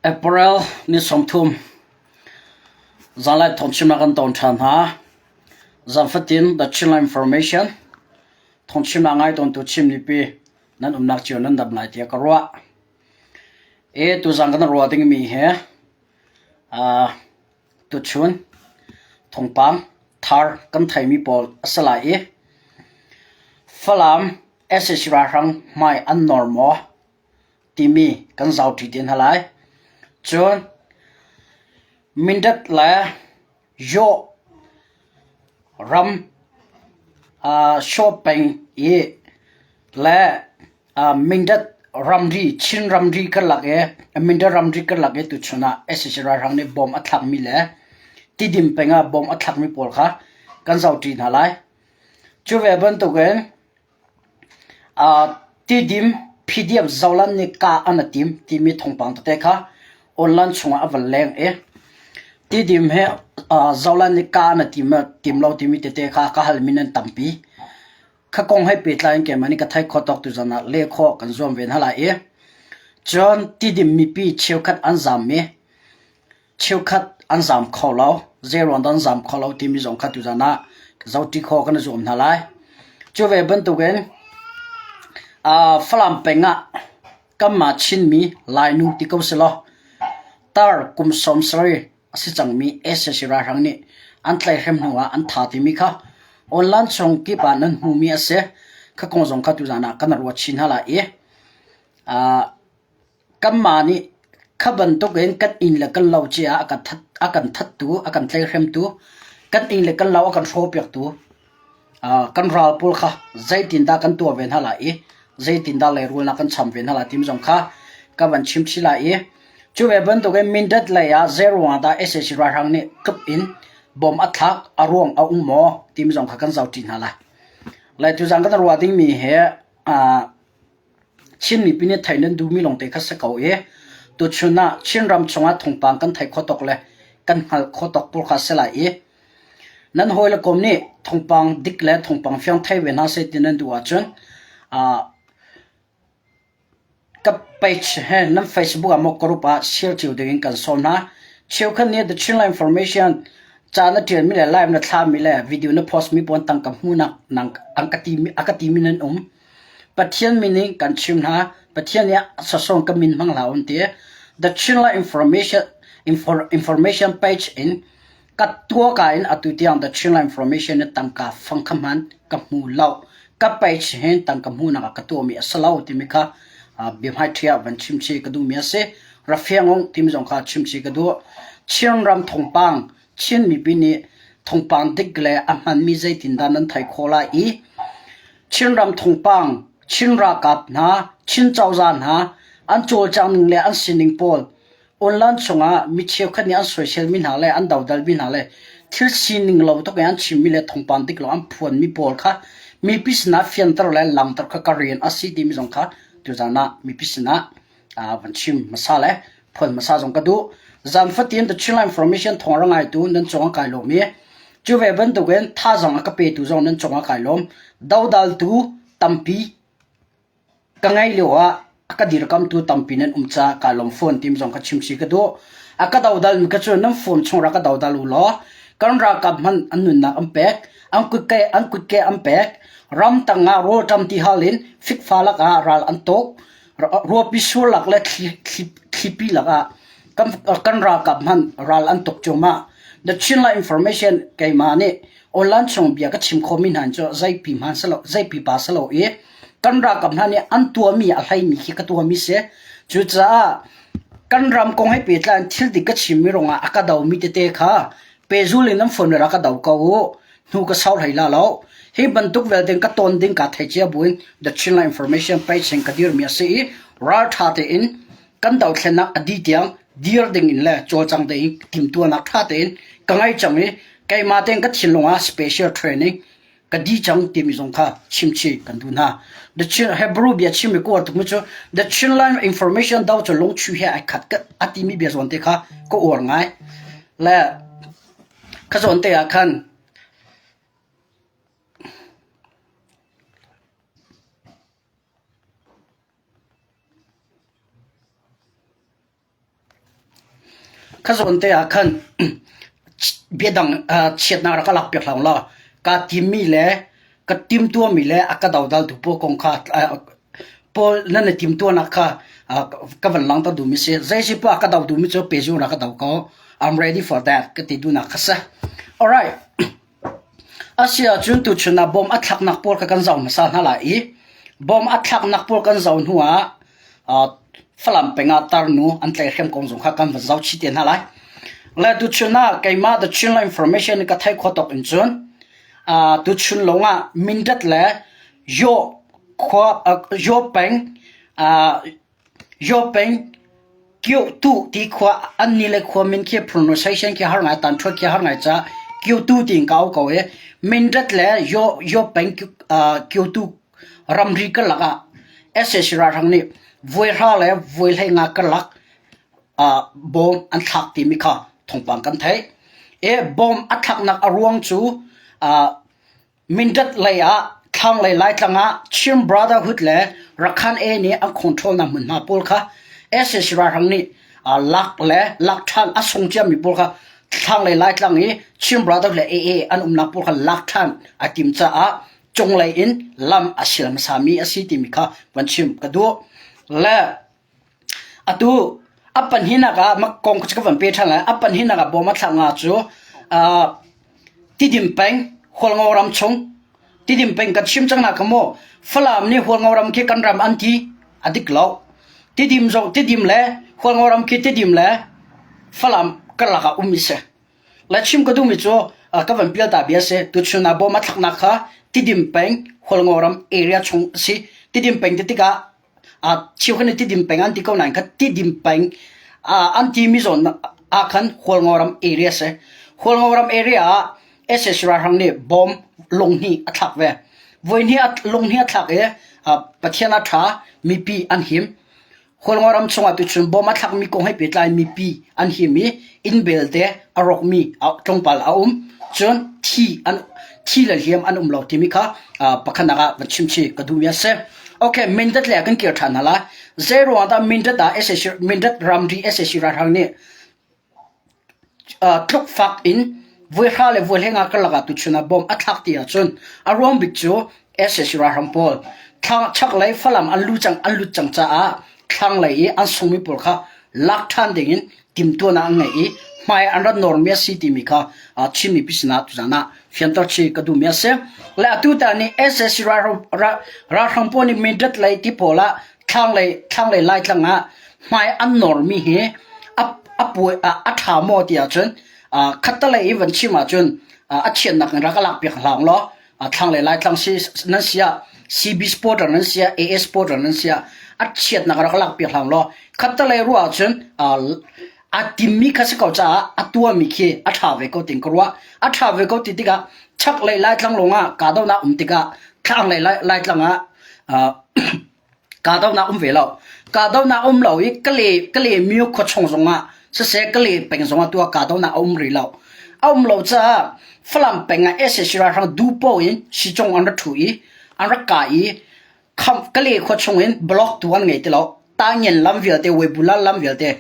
April ni 30 zanlei thawngchimnak kan ton ṭhan hna. Zanfatin The Chinland Information thawngchimnak ngai tawntu Chin mipi nan umnak cio nan dam lai tiah ka ruah. E tuzan kan ruah dingmi hi uh, tuchun thawngpang thar kan theimi pawl a si lai i Falam sac ralhrang hmai an nawr maw timi kan zohṭi te hna lai. Cun Mindat le Yaw ram Shaw peng i le Mindat ramri Chin ramri karlak i Mindat ramri karlak i tuchun ah sac ralhrang nih bom a thlakmi le Tidim peng ah bom a thlakmi pawl kha kan zohṭi hna lai. Cu ve bantukin Tidim PDF Zoland nih kah an i tim timi thawngpang tete kha online chungah a van leng i Tidim hi Zoland nih kah an i tim lo timi tete kha ka halmi nan tampi. Kha kong he pehtlai in keimah nih ka theih khawh tawk tuzan ah leh khawh kan zuam ve hna lai i cun Tidim mipi cheukhat an zaam i cheukhat an zaam kho lo, zeiruang dah an zaam kho lo timi zong kha tuzan ah zohṭi khawh kan i zuam hna lai. Cu ve bantukin Falam peng ah kanmah Chinmi Lainu ti ko selaw tar kum 70 a si cangmi sac ralhrang nih an tlaihhrem hnu ah an tha timi kha online chung kip ah nan hmuhmi a si. Kha kong zong kha tuzan ah kan ruat chin hna lai i Kanmah nih kha bantukin kan inn le kan lo cia a kan thattu, a kan tleihremtu, kan inn le kan lo a kan hrawhpiaktu kan ral pawl kha zeitindah kan tuah ve hna lai i zeitindah leirulnak kan cham ve hna lai timi zong kha ka van chim chih lai i cu ve bantukin Mindat lei ah zeiruangah dah sac ralhrang nih tluk in bom a thlak, a ruang a um maw timi zong kha kan zohṭi hna lai. Lai tuzan kan ruah dingmi hi Chin mipi nih theih nan duhmi lawngte kha si ko i tuchun ah Chinram chungah thawngpang kan theih khawh tawk le kan hngalh khawh tawk pawl kha a si lai i nan hawile kom nih thawngpang dik le thawngpang fiang thei ve hna seh ti nan duh ahcun ka page he nan Facebook ah maw group ah share cio dingin kan sawm hna. Cheukhat nih The Chinland Information ca na ṭialmi le live na thlahmi le video na post mi pawl tangka hmuhnak nang an ka timi a ka timi nan um. Pathian min in kan chim hna. Pathian nih sasawng ka min hmang hlah un ti. The Chinland Information Information page in ka tua ka in atu tiang The Chinland Information in tangka fang kha hman ka hmu lo. Ka page hin tangka hmuhnak ah ka tuahmi a si lo timi kha biahmai ṭhia van chim chi ka duhmi a si. Rafiangong timi zong kha chim chi ka duh. Chinram thawngpang Chin mipi nih thawngpang dik le a hmanmi zeitindah nan theih khawh lai i Chinram thawngpang, Chin ralkap hna, Chin cozah hna an cawlcangh ning le an sining pawl online chungah mi cheukhat nih an soiselmi hna le an dodalmi hna le thil sining lo tuk in an chimmi le thawngpang dik lo an phuanmi pawl kha mipi sinah fianter le langhter kha ka rian a si timi zong kha tuzan ah mipi sinah van chim hmasa le phuan hmasa zong ka duh. Zan fatin The Chinland Information thawng ra ngaitu nan cung ah kai lawm i cu ve bantukin thazang a ka petu zong nan cung ah kai lawm. Dodaltu tampi ka ngei lio ah a ka dirkamtu tampi nan um caah kai lawm fawn tim zong ka chim si ka duh. A ka dodal mi ka cu nan phone chung ra ka dodal u law kan ralkap hmanh an nunnak an pek, an kutke an kutke an pek, ram tang ah rawlṭam ti hal in fikfa lakah ral an tuk. Ruahpi sur lak le thlipi lakah kan ralkap hmanh ral an tuk cuahmah. The Chinland Information keimah nih online chung bia ka chim khawhmi hna cu zeipi hman si lo, zeipi pa si lo i kan ralkap hna nih an tuahmi a hleimi khi ka tuahmi si. Cucaah kan ram kong he pehtlai in thil dik ka chimmi ruangah a ka domi tete kha pehzul in an phone rak ka do ko u. Hnu ka sau hlei la lo. Hi bantuk vialte ka ton ding ka thei cia buin The Chinland Information page in ka dirmi a si i ralṭha tein kan dothlennak a dih tiang dir ding in le cawlcang tein timhtuahnak ṭha tein ka ngei cang i keimah tein ka thinlung ah special training ka di cang timi zong kha chimchih kan duh hna. The Chin Hebrew bia chim i ka tukmi cu The Chinland Information do cu lungchu he ai khat a timi bia zawn te kha ka uar ngai. Le Ka zawn te ah khan Kha zawn te ah khan biadang chiatnak rak ka lak piak hlah law kaa timmi le ka timtuahmi le a ka dodaltu pawl kong kha pawl nan i timtuahnak kha ka van langhter duhmi si. Zei si poah a ka do duhmi cu pezu rak ka do ko. I'm ready for that ka ti duhnak kha si. Alright. A si ahcun tuchun ah bom a thlaknak pawl kha kan zoh hmasa hna lai i bom a thlaknak pawl kan zoh hnu ah Falam peng ah tarnu an tlaihhrem kong zong kha kan van zoh chih te hna lai. Le tuchun ah keimah The Chinland Information ka theih khawh tawk in cun tuchun lawng ah Mindat le Yaw khua Yaw peng Yaw peng Kyotu ti khua an ni le khua min khi pronunciation khi har ngai tan ṭhuat khi har ngai ca Kyotu tiin ka au ko i Mindat le Yaw Yaw peng Kyotu ramri karlak ah sac ralhrang nih vuaihra le vuaihleinga karlak bom an thlak timi kha thawngpang kan theih. I bom a thlaknak a ruang cu Mindat lei ah thlanglei Laitlang ah Chin Brotherhood le Rakhine A nih an control nak hmunhma pawl kha sac ralhrang nih lak le lak ṭhan a sung ciami pawl kha thlanglei Laitlang i Chin Brotherhood le AA an umnak pawl kha lak ṭhan a tim caah cunglei in lam a sial hmasami a si timi kha van chim ka duh. Le atu a pahnihnak ah mak kong ka van pe ṭhan lai. A pahnihnak ah bawm a thlak nga cu Tidim peng Hualngo ram chung Tidim peng kan chim cang nak maw Falam nih Hualngo ram khi kan ram an ti a dik lo. Tidim zong Tidim le Hualngo ram khi Tidim le Falam karlak ah um mi si. Le chim ka duhmi cu ka van pial ta bia si. Tuchun ah bawm a thlaknak kha Tidim peng Hualngo ram area chung a si. Tidim peng ti tikah cheukhat nih Tidim peng an ti ko nain kha Tidim peng an timi zawn ah khan Hualngo ram area si. Hualngo ram area ah sac ralhrang nih bawm lunghnih a thlak ve. Voihnih lunghnih a thlak i Pathian a ṭha, mipi an him. Hualngo ram chungah tuchun bom a thlakmi kong he pehtlai mipi an him i inn belte a rawkmi tlawmpal a um. Cun thi an thi le hliam an um lo timi kha pakhatnak ah van chim chih ka duhmi a si. Okay, Mindat le kan kir ṭhan hna lai. Zei ruangah dah Mindat ah sac Mindat ramri sac ralhrang nih Tlukfak in vuihra le vuihleng ah karlak ah tuchun ah bom a thlak ti ahcun a ruang bik cu sac ralhrang pawl chaklei Falam an lut cang caah thlanglei i an sungmi pawl kha lak ṭhan dingin timhtuahnak an ngei i hmai an rat nawrmi a si timi kha Chin mipi sinah tuzaan ah fianter chih ka duhmi a si. Le atu tan nih sac ralhrang pawl nih Mindat lei ti pawl ah thlanglei Laitlang ah hmai an nawrmi hi a puai a ṭha maw ti ahcun khattelei i van chim ahcun a chiatnak in rak ka lakpiak hlah law thlanglei Laitlang si nan si ah CB supporter nan si ah AA supporter nan si ah a chiatnak rak lakpiak hlah law khattelei ruah ahcun a timmi kha si ko caah a tuahmi khi a ṭha ve ko tin ka ruah. A ṭha ve ko ti tikah chaklei Laitlang lawngah kahdohnak um tikah thlanglei Laitlang ah Kahdohnak um ve lo. Kahdohnak um lo i Kale Kale myo khua chung zongah siseh Kale peng zongah tu ah kahdohnak a um rih lo. A um lo caah Falam peng ah sac ralhrang duhpoh in sicung an ra ṭhu i an rak kah i kham Kale khua chung in block tu an ngei ti lo. Tangen lam vialte Weibula lam vialte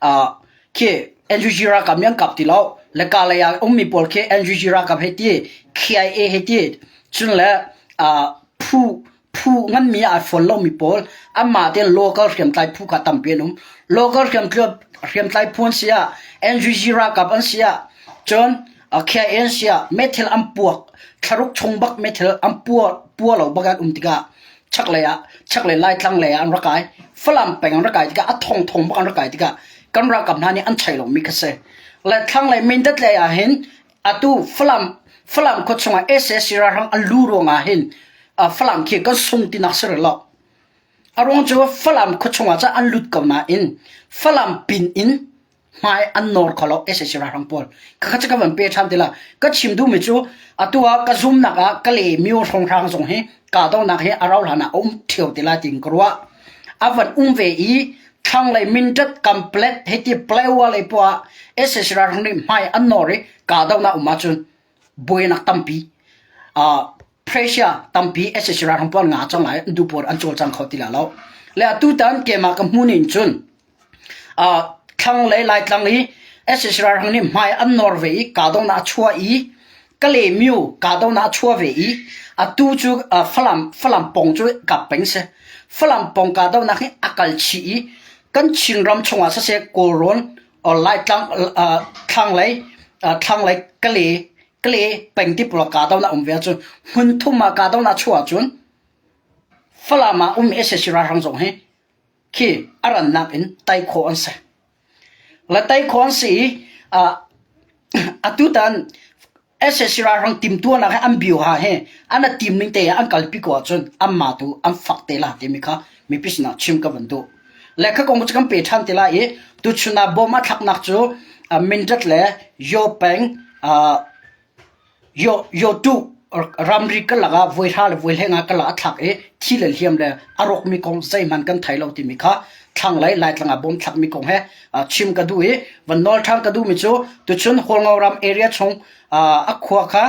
uh, khi NUG ralkap nih an kap ti lo. Le Kalay ah ummi pawl khi NUG ralkap hei ti, KIA hei ti, cun le uh, phu phu nganmi ah aa fual lomi pawl anmah tein local hriamtlai phu kha tampi an um. Local hriamtlai phu an si ah NUG ralkap an si ah cun KIA an si ah meithal an puak thlaruk chung bak meithal an pua pua lo bak an um tikah chaklei ah chaklei Laitlang lei ah an rak kai. Falam peng an rak kai tikah a thongthong bak an rak kai tikah kan ralkap hna nih an chei lomi kha si. Le thlanglei Mindat lei ah hin Atu Falam Falam khua chungah sac ralhrang an lu ruangah hin Falam khi kan sung tinak si rih lo. A ruang cu Falam khua chungah cun an lut ko nain Falam pin in hmai an nawr kho lo sac ralhrang pawl. Khakha cu ka van pe ṭhan ti la. Ka chim duhmi cu atu ah ka zumnak ah Kale myo hrawnghrang zong hi kahdohnak hi a rauh hlan ah a um ṭheo te lai tiin ka ruah. A van um ve i thlanglei Mindat Kamplet hiti Palawa lei poah ah sac ralhrang nih hmai an nawr i kahdohnak um ahcun buainak tampi pressure tampi sac ralhrang pawl nga cang lai an duh pawl an cawlcang kho ti la lo. Le atutan keimah ka hmu ning cun thlanglei Laitlang i SAC ralhrang nih hmai an nawr ve i kahdohnak a chuah i Kalaymyo kahdohnak a chuah ve i atu cu Falam Falam pawng cu kap peng si. Falam pawng kahdohnak hi a kal chih i kan Chinram chungah siseh Kawlrawn or Laitlang thlanglei thlanglei Kale Kale peng ti pawl ah kahdohnak um ve ahcun hmun thum ah kahdohnak a chuah ahcun Falam ah um SAC ralhrang zong hi khi a rannak in tai khawh an si. La tai khawh an si i atutan SAC ralhrang timtuahnak he an bioha he an a tim ning te ah an kalpi ko ahcun anmah tu an fak te la timi kha mipi sinah chim ka van duh. Le kha kong cu kan pe ṭhan te lai i tuchun ah bom a thlaknak cu Mindat le Yaw peng Yotuh ramri karlak ah voihra le voihleng ah karlak a thlak i thi le hliam le a rawkmi kong zeihmanh kan thei lo timi kha thlanglei Laitlang ah bom thlakmi kong he chim ka duh i van nawl ṭhan ka duhmi cu tuchun Hualngo ram area chung a khua kha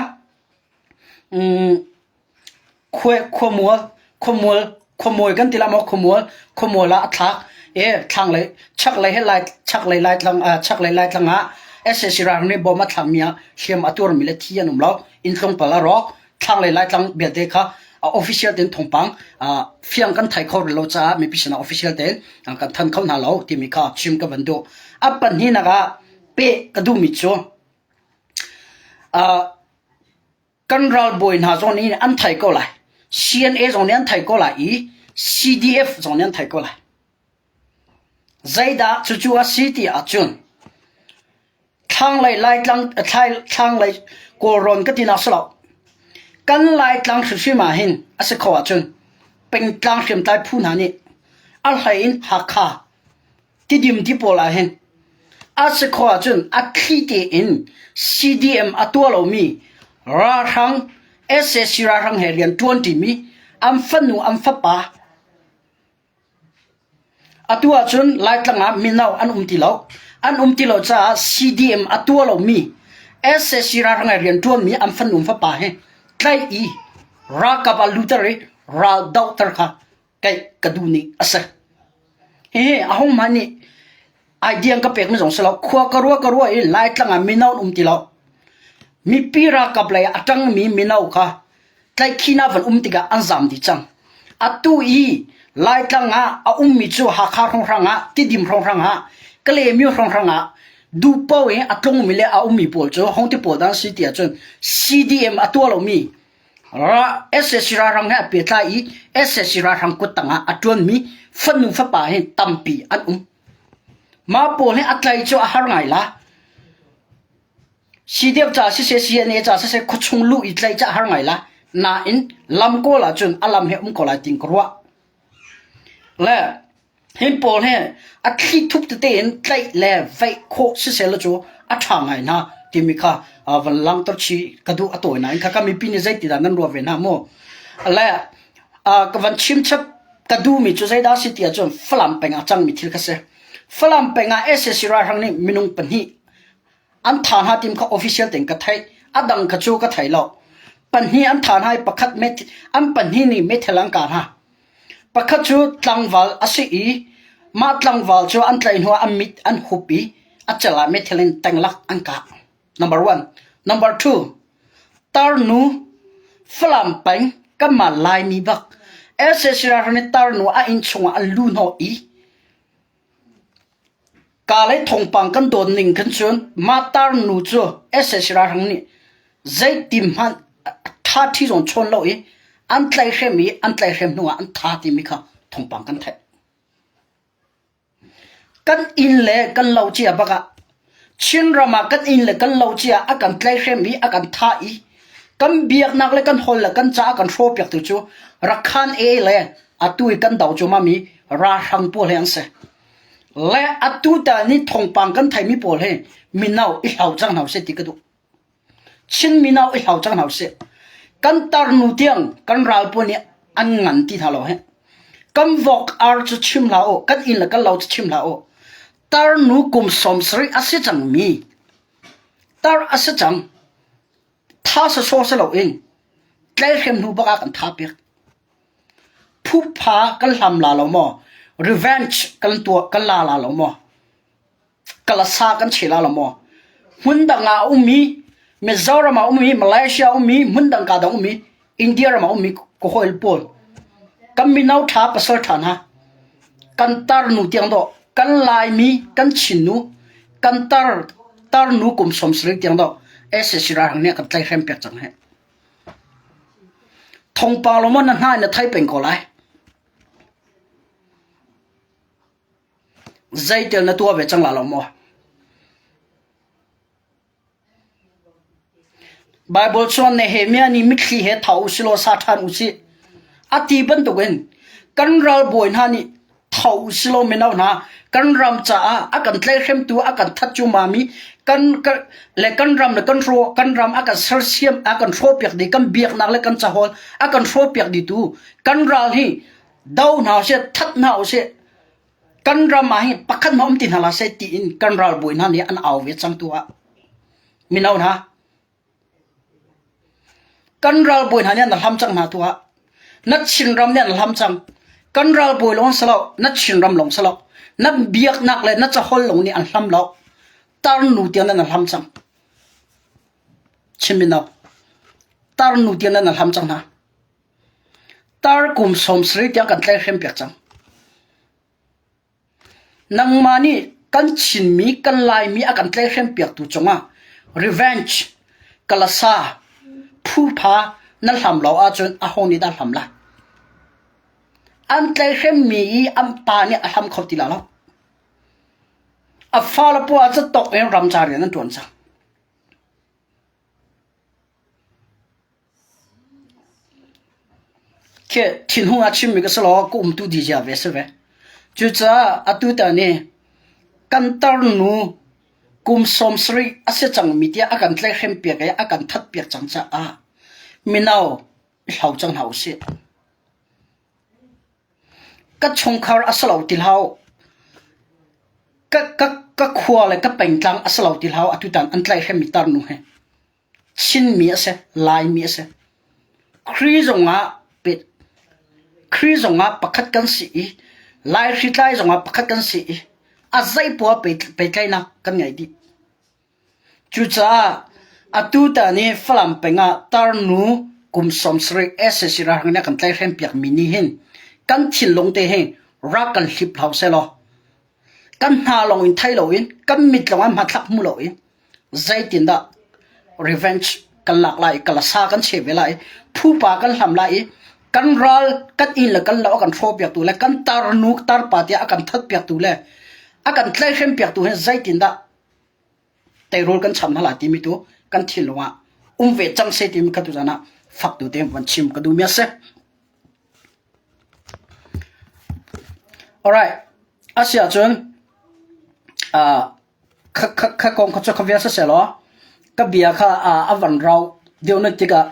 Khuamual, khuamual, khuamual kan ti la maw khuamual, khuamual ah a thlak i thlanglei, chaklei he lai, chaklei laitlang, uh, chaklei laitlang ah sac ralhrang nih bom a thlakmi ah hliam a tuarmi le thi an um lo. Inn tlawmpal a rawk. Thlanglei laitlang vialte kha official tein thawngpang uh, fiang kan thai kho rih lo caah mipi sinah official tein kan than kho hna lo timi kha chim ka van duh. A pahnihnak ah peh ka duhmi cu uh, Kan ralbawi hna zong nih an thei ko lai. CNA zong nih an thei ko lai i CDF zong nih an thei ko lai. Zeidah cucu a si ti ahcun thlanglei Laitlang thlanglei Kawlrawn ka tinak si lo. Kan Laitlang hrimhrim ah hin a si kho ahcun pengtlang hriamtlai phu hna nih a hlei in Hakha Tidim ti pawl ah hin a si khawh ahcun a thli tein CDM a tuah lomi ralhrang sac ralhrang he rian ṭuan ṭimi an fanu an fapa atu ahcun Laitlang ah mino an um ti lo. An um ti lo caah CDM a tuah lomi sac ralhrang he rian ṭuanmi an fanu an fapa hi tlaih i ralkap ah luter i ral dohter kha kei ka duh ning a si. Hihi a hung hmanh nih idea ka pekmi zong si lo. Khua ka ruah ka ruah i Laitlang ah mino an um ti lo. Mipi ralkap lei ah a ṭangmi mino kha tlaihkhihnak van um tikah an zaam dih cang. Atu i Laitlang ah a ummi cu Hakha hrawnghrang ah, Tidim hrawnghrang ah, Kalaymyo hrawnghrang ah duhpaoh in a tlungmi le a ummi pawl cu hong ti pawl dah an si ti ahcun CDM a tuah lomi sac ralhrang he a pehtlai i sac ralhrang kuttang ah a ṭuanmi fanu fapa hi tampi an um. Mah pawl hi a tlai cu a har ngai la. CDF ca siseh CNA ca siseh khuachung luh i tlaih cu a har ngai la. Nain lam kawl ahcun a lam he um ko lai tiin ka ruah. Le Hi pawl hi a thli thup tete in tlaih le veih khawh siseh cu a ṭha ngai hna timi kha van langhter chih ka duh a tawi nain kha ka mipi nih zeitindah nan ruah ve hna mu. Le ka van chim chap ka duhmi cu zeidah a si ti ahcun Falam peng ah cangmi thil kha si. Falam peng ah sac ralhrang nih minung pahnih an tha hna tim kha official tein ka theih. A dang kha cu ka thei lo. Pahnih an tha hna i pakhat an pahnih nih meithal an kah hna. Pakhat cu tlangval a si i mah tlangval cu an tlaih hnuah an mit an hup i a cal ah meithal in tenglak an kah. Number one. Number two, tarnu Falam peng kanmah Laimi bak sac ralhrang nih tarnu a inn chungah an luh hnawh i Kalay thawngpang kan dawt ning khan cun mah tarnu cu sac ralhrang nih zeitin hmanh ṭha ṭhi zong chawn lo i an tlaihhrem i an tlaihhrem hnu ah an tha timi kha thawngpang kan theih. Kan inn le kan lo cia bak ah Chinram ah kan inn le kan lo cia a kan tlaihhrem i a kan thah i kan biaknak le kan holh le kan ca a kan hrawhpiaktu cu Rakhan A le atu i kan do cuahmahmi ralhrang pawl hi an si. Le atu tal nih thawngpang kan theimi pawl hi mino i hlau cang hna usih ti ka duh. Chin mino i hlau cang hna usih. Kan tarnu tiang kan ral pawl nih an ngan ti hna lo hih. Kan vok ar cu chim hlah u, kan inn le kan lo cu chim hlah u. Tarnu kum 70 a si cangmi tar a si cang. Tha sawsawh si loin tlaihhrem hnu bak ah kan tha piak. Phupha kan hlam la lo maw? Revenge kan tuah kan la la lo maw? Kalasa kan che la lo maw? Hmun dang ah a ummi, Mizoram ah a ummi, Malaysia a ummi, hmun dang ka dang ummi, India ram ah ummi ka hawi pawl kan mino ṭha pasal ṭha hna kan tarnu tiang dawh kan Laimi kan Chinnu kan tar tarnu kum 70 tiang dawh SAC ralhrang nih a kan tlaihhrem piak cang hih. Thawngpang lo maw na hna in na thei peng ko lai. Zeitel na tuah ve cang la lo maw? Baibal chuan Nehemiah nih mitthli he tho u silaw sa ṭhan u sih. A ti bantukin kan ralbawi hna nih tho u silaw mino hna kan ram caah a kan tlaihhremtu a kan that cumami kan le kan ram le kan hraw kan ram a kan sersiam a kan hrawhpiak dih kan biaknak le kan cahawl a kan hrawhpiak dihtu kan ral hi do hna usih that hna usih Kan ram ah hin pakhat hmanh um ti hna hlah seh tiin kan ralbawi hna nih an au ve cang tu ah mino hna kan ralbawi hna nih an hlam cang hna tu ah na Chinram nih an hlam cang kan ralbawi lawng si lo na Chinram lawng si lo na biaknak le na caholh lawng nih an hlam lo tarnu tiang nan hlam cang Chin mino tarnu tiang nan hlam cang hna Tar kum 70 tiang kan tlaihhrem piak cang. Nangmah nih kan Chinmi, kan Laimi a kan tlaihhrem piaktu cungah revenge, kalasa, phupha na hlam lo ahcun aho nih dah hlam lai? An tlaihhremmi i an pa nih a hlam kho ti la lo. A fale pawl ah tok in ramcar rian an ṭuan cang. Khi thinhung ah chimmi ka si law ka umtu dih ve si ve. Cucaah atu ta nih kan tarnu kum 70 a si cangmi tiah a kan tlaihhrem piak i a kan that piak cang caah mino i hlau cang hna usih. Ka chungkhar a si lo ti hlah. Ka, ka, ka khua le ka pengtlang a si lo ti hlah atutan an tlaihhremmi tarnu he. Chinmi a si, Laimi a si. Khrih zongah pet Khrih zongah pakhat kan si i Lai hritlai zongah pakhat kan si i a zeipoah pehtlaihnak kan ngei dih. Cucaah atu tan i Falam peng ah tarnu kum 70 SAC ralhrang nih a kan tlaihhrem piakmi nih hin kan thinlung te hi rak kan hlip hlah sehlaw kan hna lawng in thei loin kan mit lawng in hmathlak hmu loin zeitindah revenge kan lak lai i kalasa kan cheh ve lai i phupa kan hlam lai i kan ral kan inn le kan lo a kan hrawh piaktu le kan tarnu tarpa tiah a kan that piaktu le a kan tlaihhrem piaktu hi zeitindah teirul kan cham hna lai timi tu kan thinlung ah um ve cang seh timi kha tuzan ah fak tu te van chim ka duh mi a si. Alright. Asi ahcun uh, Kha kong kha cu kha vial siseh ka bia kha a van rau deuh na tikah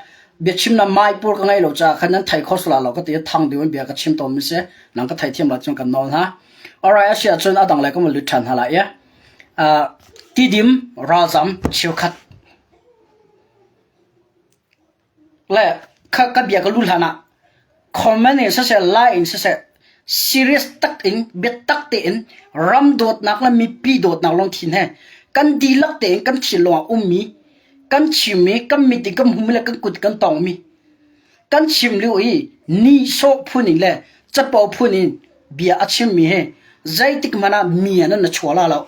biachimnak maipur ka ngeih lo caah khan nan thei kho sual lo ka ti i thang deuh in bia ka chim tawnmi si. Nang ka theithiam lo cun kan nawl hna. Alright, a si ahcun a dang lei kan van lut ṭhan hna lai i. Uh, tidim ralzam cheukhat Le kha ka bia ka lu hlan ah comment in siseh, lai in siseh, serious tak in biatak tein ram dawtnak le mipi dawtnak lungthin he kan dihlak tein kan thinlung ah ummi, kan chimmi, kan mit in kan hmuhmi le kan kut kan tongmi kan chim lio i nihsawh phun in le capo phun in bia a chimmi hi zeitik hmanh ah mi ah nan na chuah la lo.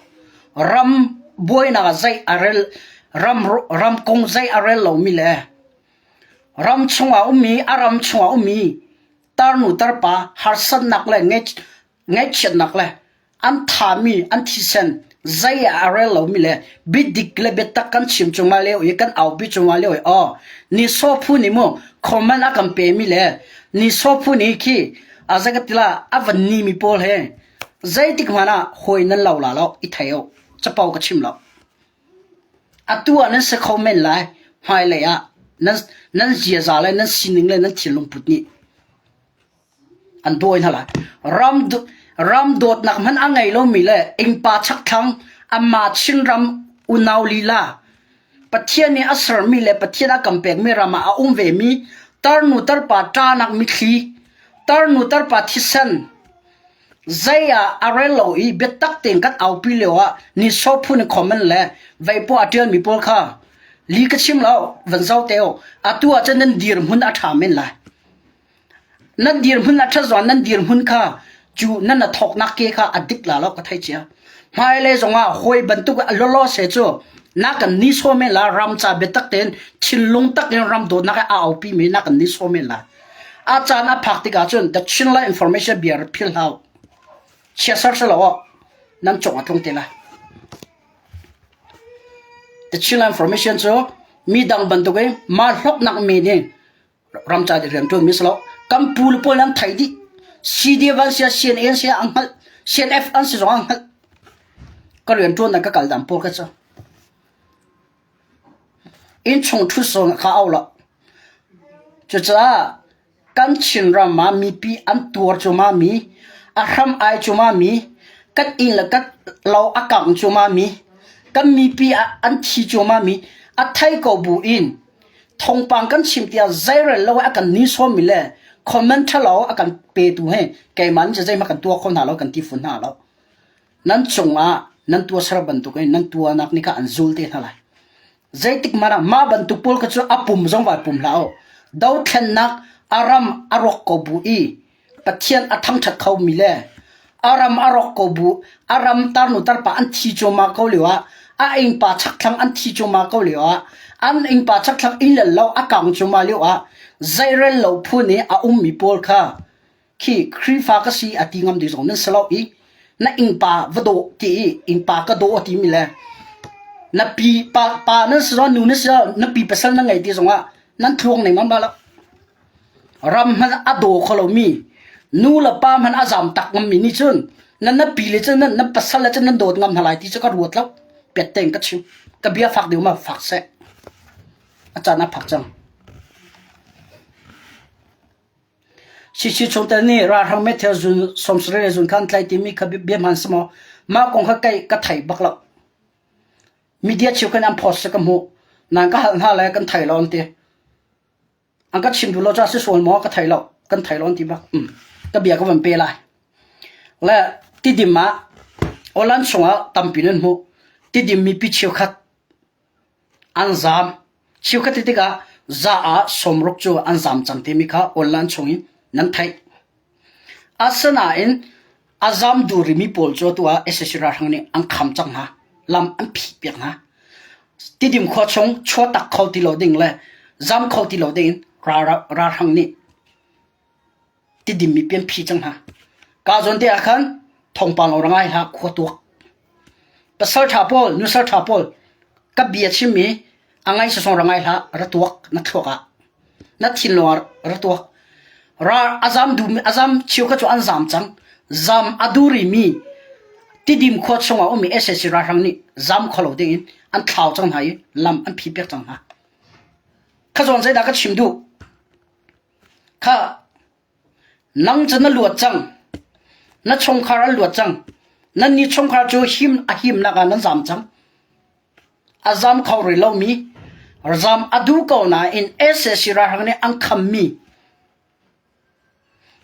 Ram buainak ah zei a rel ram ram kong zei a rel lomi le ram chungah ummi a ram chungah ummi tarnu tarpa harsatnak le ngaihchiatnak le an thami an thisen zei ah a rel lomi le biadik le biatak kan chim cungah lio i kan aupi cungah lio i aw ni saw phu nih mu comment a kan pemi le ni saw phu nih khi a zakatila a van ni mi pawl he zeitik hmanh ah hawi nan lo la lo i thei u capo ka chim lo atu ah nan si kho men lai hmailei ah nan nan ziaza le nan sining le nan thinlung put nih an dawi hna lai ram ram dawtnak hmanh a ngei lomi le innpa chakthlang amma Chinram unau lila Pathian nih a sermi le Pathian a kan pekmi ram ah a um vemi tarnu tarpa ṭanak mitthli tarnu tarpa thisen. Zei ah a rel lo i biatak tein kan aupi lio ah nihsawh phun in comment le veipaw a ṭialmi pawl kha li ka chim lo, van zoh te u. Atu ah cun nan dirhmun a ṭha men lai. Nan dirhmun a ṭhat zong nan dirhmun kha cu nan a thawknak ke kha a dik la lo ka thei cia. Hmailei zongah hawi bantuk lawlaw se cu na kan nihsawh men la ram ca biatak tein thinlung tak in ram dawtnak a aupi mi na kan nihsawh men la. A caan a phak tikah cun The Chinland Information bia rak philh hlah u. Chiasar si lo aw nan cawng a tlung te lai. The Chinland Information cu mi dang bantuk in mah hlawknak men in ram ca rian ṭuan mi si lo. Kan pu le pawl an thei dih. CDF an sia, CNA an sia an hngalh. CNF an si zong an hngalh. Ka rian ṭuan dan ka kal dan pawl ka cu. Innchung ṭhut zawn kha au lo. Cucaah kan Chinram ah mipi an tuar cuahmah mi, a hram ai cuahmah mi, kan inn le kan lo a kangh cuahmah mi, kan mipi an thi cuahmah mi a thei ko bu in thawngpang kan chim tiah zeirel lo a kan nisawm mi le comment ṭhalo a kan petu he keimah nih zeihmanh kan tuah kho hna lo kan ti fawn hna lo. Nan cungah nan tuahser bantukin nan tuahnak nih kha an zul te hna lai. Zeitik hmanh ah mah bantuk pawl kha cu a pum zong vai pum hlah u. Dothlennak a ram a rawk ko bu i Pathian a thangṭhat khomi le a ram a rawk ko bu a ram tarnu tarpa an thi cuahmah ko lio ah a innpa chakthlang an thi cuahmah ko lio ah an innpa chakthlang inn le lo a kang cuahmah lio ah zeirel lo phun i a ummi pawl kha khi Khrihfa ka si a ti ngam ding zong nan si lo i na innpa va daw ti i innpa ka daw a timi le na pi pa, pa nan si zong nu na si na pi pasal na ngei ti zongah nan thluang nei ngam ba lo ram hmanh a daw kho lomi nu le pa hmanh a zam tak ngam mi nih cun nan na pi le cun nan na pasal le cun nan dawt ngam hna lai ti cu ka ruat lo pet tein ka chim ka bia fak deuh ma fak seh a caan a phak cang Sisi chungtel nih ralhrang meithal zun 70 le zun kha an tlaih timi kha bia hmaan si maw? Mah kong kha kei ka thei bak lo. Media cheukhat nih an post ka hmuh. Nan ka hal hna le kan thei lo an ti. An ka chim duh lo caah si sual maw ka thei lo. Kan thei lo an ti bak. Um. Ka bia ka van pe lai. Le tidim ah Olan chungah tampi nan hmuh. Tidim mipi cheukhat An zaam. Cheukhat ti tikah za ah sawmruk cu an zaam cang timi kha online chungin nan theih. Asinain a zaam duh rimi pawl cu atu ah sac ralhrang nih an kham cang hna. Lam an phih piak hna. Tidim khua chung chuahtak kho ti lo ding le zaam kho ti lo ding in ralhrang nih Tidim mi pian phi cang hna. Ka zawn te ah khan thawngpang lo ra ngai hlah khua tuak. Pasal ṭha pawl, nusal ṭha pawl, ka bia chimmi a ngai sasong ra ngai hlah ra tuak na thluak ah. Na thinlung ah ra tuak. Ra azam du azam cheu kha cu an zam cang. Zam a duri mi tidim khua chungah ummi SAC ralhrang nih zam kholo ding in an thlau cang hna i lam an phi piak cang hna. Kha zawn zeidah ka chim duh? Khah, nang cu na luat cang. Na chungkhar an luat cang. Nannih chungkhar cu him a himnak ah nan zam cang. A zam kho rih lomi, zam a duh ko nain sac ralhrang nih an khammi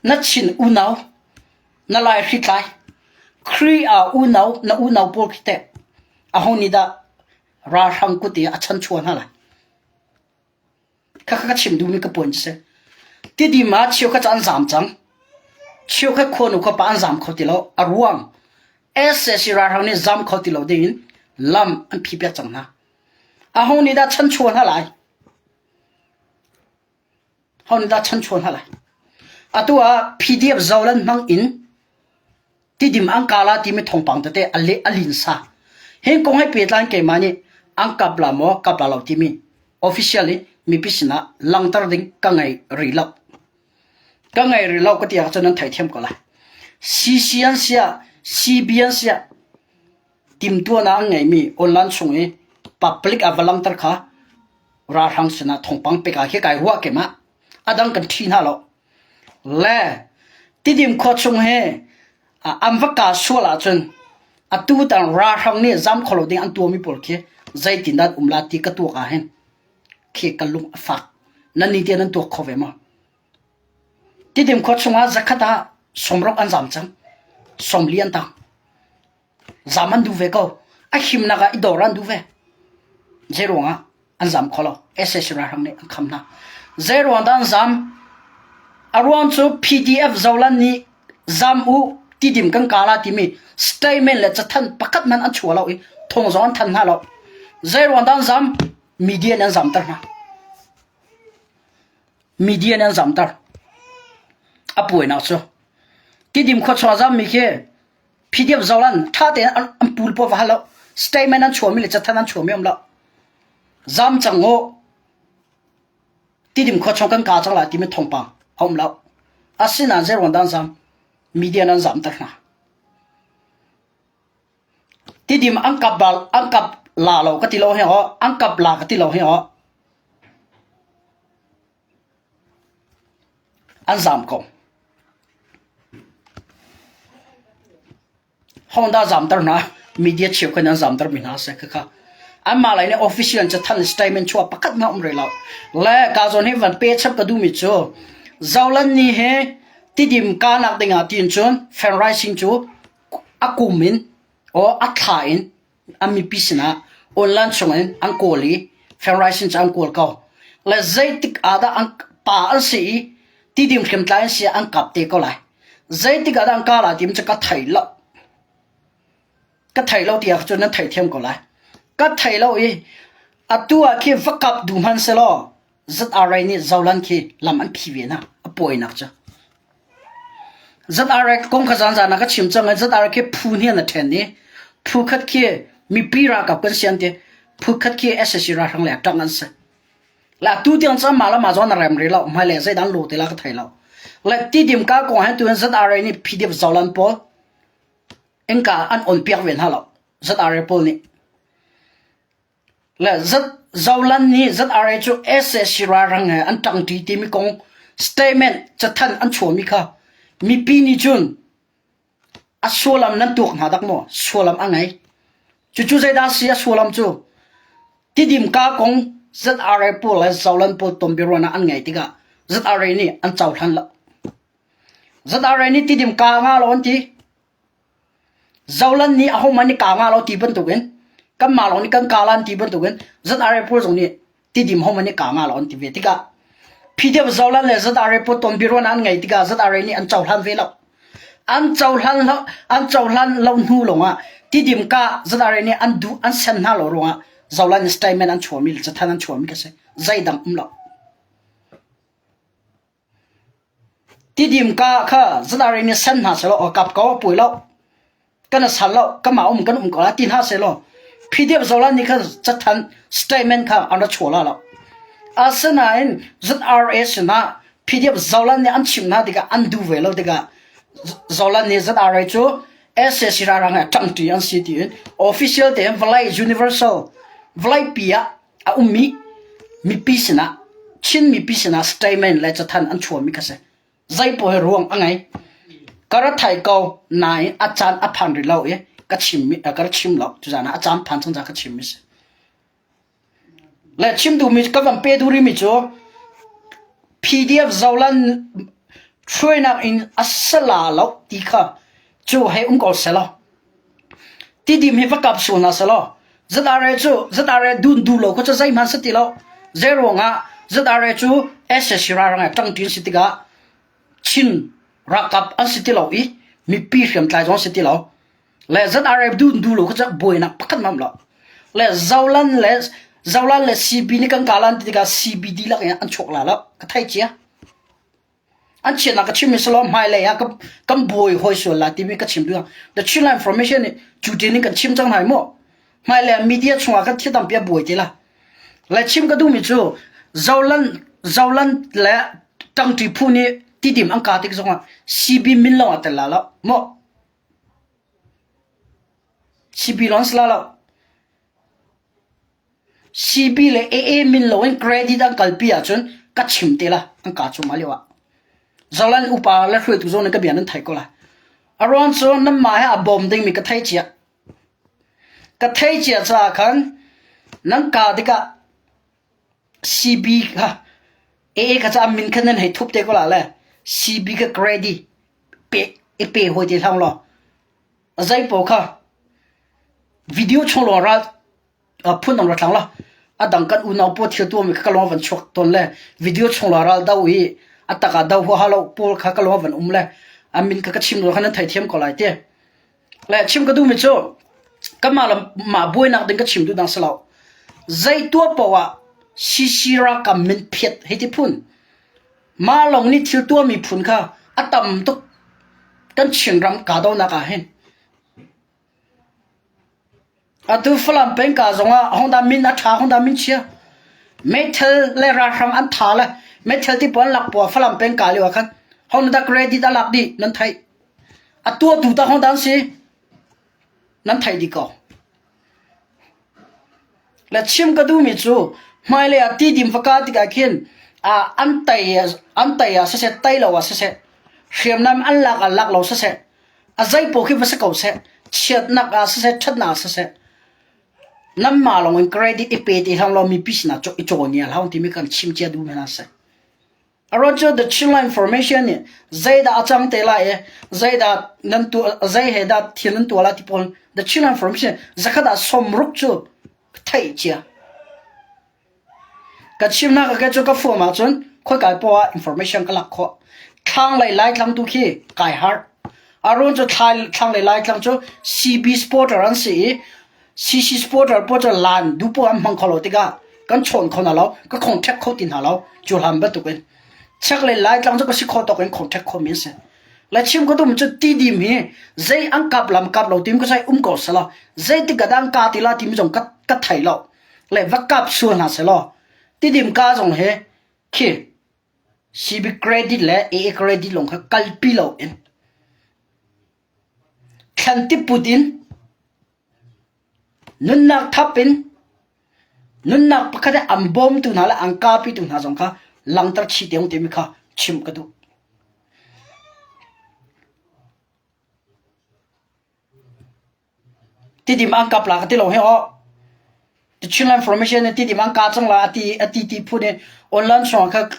na Chin unau, na Lai hritlai, Khrih ah unau, na unau pawl khi teh aho nih dah ralhrang kut i a chanchuah hna lai? Khakha ka chim duhmi ka puan si. Tidim ah cheukhat cu an zaam cang. Cheukhat khuanu khuapa an zaam kho ti lo. A ruang sac ralhrang nih zaam kho ti lo dingin lam an phipiak cang hna. Aho nih dah chanchuah hna lai? Ho nih dah chanchuah hna lai? Atu ah PDF zolan hmang in Tidim an ka la timi thawngpang tete a le a linsa. Hi kong he pehtlai keimah nih an kap la maw kap la lo timi official in mipi sinah langhter ding ka ngei rih lo. Ka ngei rih lo ka ti ahcun nan theithiam ko lai. CC an siah CB an siah timtuahnak an ngeimi online chung i public ah va langhter kha ralhrang sinah thawngpang pek ah khi kai ruah keimah. A dang kan ṭhi hna lo. Le Tidim khua chung hi an va kaa sual ahcun atutan ralhrang nih zam kho lo ding an tuahmi pawl khi zeitindah an um la ti ka tuak ah hin khi ka lung a fak. Nan nih tiah nan tuak kho ve maw? Tidim khua chungah zakhat ah sawmruk an zam cang. 40 an tang. Zam an duh ve ko. A himnak ah i dor an duh ve. Zei ruangah an zam kho lo. SAC ralhrang nih an kham hna. Zei ruang dah an zam? A ruang cu PDF Zolan nih zam u tidim kan kala timi statement le cathanh pakhat hmanh an chuah lo i thong zong an thanh hna lo. Zei ruang dah an zam? Media nih an zamter hna. Media nih an zamter. A puainak cu Tidim khua chuah zammi khi PDF Zolan ṭha tein an pul pawl va hal lo. Statement an chuahmi le cathanh an chuahmi um lo. Zam cang u. Tidim khua chung kan ka cang lai timi thawngpang a um lo. Asinain zeiruang dah an zam? Media nan zamter hna. Tidim an kap bal an kap la lo ka ti lo hi aw an kap la ka ti lo hi aw An zaam ko. Honda zaamter hna, media cheukhat an zaamter mi hna a si khakha. Anmah lei nih official in cathanh statement chuah pakhat hmanh um rih lo. Le ka zawn hi van pe chap ka duhmi cu Zolan ni hi Tidim kanak dingah tiin cun fundraising cu a kum in or a thla in an mipi sinah online chungin an kawl i fundraising cu an kawl ko. Le zeitik ah dah an pa an si i tidim hriamtlai an si an kap te ko lai. Zeitik ah dah an ka lai timi cu ka thei lo. Ka thei lo tiah cun nan theithiam ko lai. Ka thei lo i atu ah khi va kap duh hmanh selaw ZRA nih Zolan khi lam an phi ve hna. A pawinak cu. ZRA kong kha zan zan ah ka chim cang i ZRA khi phu hnih an ṭhen i phu khat khi mipi ralkap kan si an ti. Phu khat khi SAC ralhrang le ṭang an si. La tu tiang cu mah le mah zawn a rem rih lo. Hmailei zeidah an lu ti la ka thei lo. Le tidim ka kong he tu in ZRA nih PDF Zolan pawl innka an on piak ve hna lo. ZRA pawl nih. Le Zolan nih ZRA cu sac ralhrang he an ṭangṭi timi kong statement cathanh an chuahmi kha mipi nih cun a sullam nan tuak hna dak maw? Sullam a ngei. Cucu zeidah a si a sullam cu? Tidim ka kong ZRA pawl le Zolan pawl tonbiaruahnak an ngei tikah ZRA nih an cohlan lo. ZRA nih tidim ka nga lo an ti. Zolan nih ahohmanh nih kaa ngah lo ti bantukin kanmah lawng nih kan kaa lan ti bantukin ZRA pawl zong nih Tidim hohmanh nih kaa ngah lo an ti ve tikah PDF Zolan le ZRA pawl tonbiaruahnak an ngei tikah ZRA nih an cohlan ve lo. An cohlan lo an cohlan lo hnu lawngah Tidim ka ZRA nih an duh an sen hna lo ruangah Zolan statement an chuahmi le cathanh an chuahmi ka si. Zeidang um lo. Tidim ka kha ZRA nih sen hna sehlaw aw kap ko a pui lo. Kan a sal lo, kanmah um kan um ko la ti hna sehlaw PDF Zolan nih khan cathanh statement kha an ra chuah la lo. Asinain ZRA sinah PDF Zolan nih an chimh hna tikah an duh ve lo tikah Zolan nih ZRA cu SAC ralhrang he ṭangṭi an si tiin official tein vawlei universal vawleipi ah a ummi mipi sinah Chin mipi sinah statement le cathanh an chuahmi kha si. Zeipaoh hi ruang a ngei. Ka ra thai ko nain a caan a phan rih lo i ka chim ka ra chim lo. Tuzaan ah a caan phan cang ca ka chim mi si. Le chim duhmi ka van pe duh rihmi cu PDF Zolan hruainak in a sala lo ti kha cu hei um ko selaw Tidim hi va kap sual hna selaw ZRA cu ZRA dun duh lo kha cu zeihmanh si ti lo. Zeiruangah ZRA cu SAC ralhrang he ṭangṭi an si tikah Chin ralkap an si ti lo i mipi hriamtlai zong an si ti lo. Le ZRA dun duh lo kha cu buainak pakhat hmanh um lo. Le Zolan le Zolan le CB nih kan kalan ti tikah CB dihlak in an chuak la lo. Ka thei cia. An chiatnak ka chimmi si law hmailei ah kan buai hawi sual lai timi ka chim duh. The Chinland Information nih cu tin in kan chim cang hna mu. Hmailei ah media chungah kan thil tampi a buai ti la. Le chim ka duhmi cu Zolan Zolan le ṭangṭi phu nih tidim an ka tik zongah CB min lawng a tel la lo mu. CB lawng si la lo. CB le AA min loin credit an kalpi ahcun ka chim te la an ka cu mah lio ah. Zolan upa le hruaitu zong nih ka bia nan thei ko lai. A ruang cu nanmah he a bawm dingmi ka thei cia. Ka thei cia caah khan nan ka tikah CB kha AA kha ca min khan nan hei thup te ko la le CB ka credit pe i pe hoi te hlang law. Zei paoh kha video chung lawng ral phun dang ra tlang la a dang kan unau pawl thil tuahmi kha ka lung a van chuak tawn le video chung lawng ral do i a tak ah do huaha lo pawl kha ka lung a van um le a min kha ka chim lo kha nan theithiam ko lai ti. Le chim ka duhmi cu kanmah le mah buainak ding ka chim duh dang si lo. Zei tuah paoh ah CC ralkap min phiat hei ti phun. Mah lawng nih thil tuahmi phun kha a tam tuk kan Chinram kahdohnak ah hin. Atu Falam peng ka zongah Hongda min a ṭha Hongda min chia. Meithal le ralhrang an tha le meithal ti pawl an lak pua Falam peng ka lio ah khan Hongda credit a lak dih nan theih. A tuahtu ta Hongda an si. Nan theih dih ko. Le chim ka duhmi cu hmailei ah tidim va ka tikah khin an tei an tei ah siseh tei lo ah siseh hriamnam an lak ah lak lo siseh a zei paoh khi va si ko seh chiatnak ah siseh ṭhatnak ah siseh nanmah lawng in credit i pe ti hlah law mipi sinah i cawn ngial hau timi kan chim cia duh hna seh. A ruang cu The Chinland Information nih zeidah a cang te lai i zeidah nan tuah zei he dah thil nan tuah lai ti pawl The Chinland Information zakhat ah sawmruk cu theih cia. Ka chimnak ka cu ka form ahcun khoikai poah ah information ka lak khawh. Thlanglei Laitlang tu khi kai harh. A ruang cu thlanglei Laitlang cu CB supporter an si i CC supporter pawl cu lan duh poah an hmang kho lo tikah kan chawn kho hna lo, ka contact kho ti hna lo. Cu hlan bantuk in. Chaklei Laitlang cu ka si kho tawk in contact khomi an si. Le chim ka dum cu tidim hi zei an kap lam kap lo tim ka sai um ko sala zeitik ah dah an ka ti la timi zong ka ka thei lo. Le va kap sual hna selaw tidim ka zong he khi CB credit le AA credit lawng kha kalpi lo in thlan tiput in Nunnak thap in nunnak pakhat i an bawmtu hna le an kapitu hna zong kha langhter chih te timi kha chimh ka duh. Tidim an kap la ka ti lo hi aw. The Chinland Formation nih tidim an ka cang la ati ati ti phun in online chungah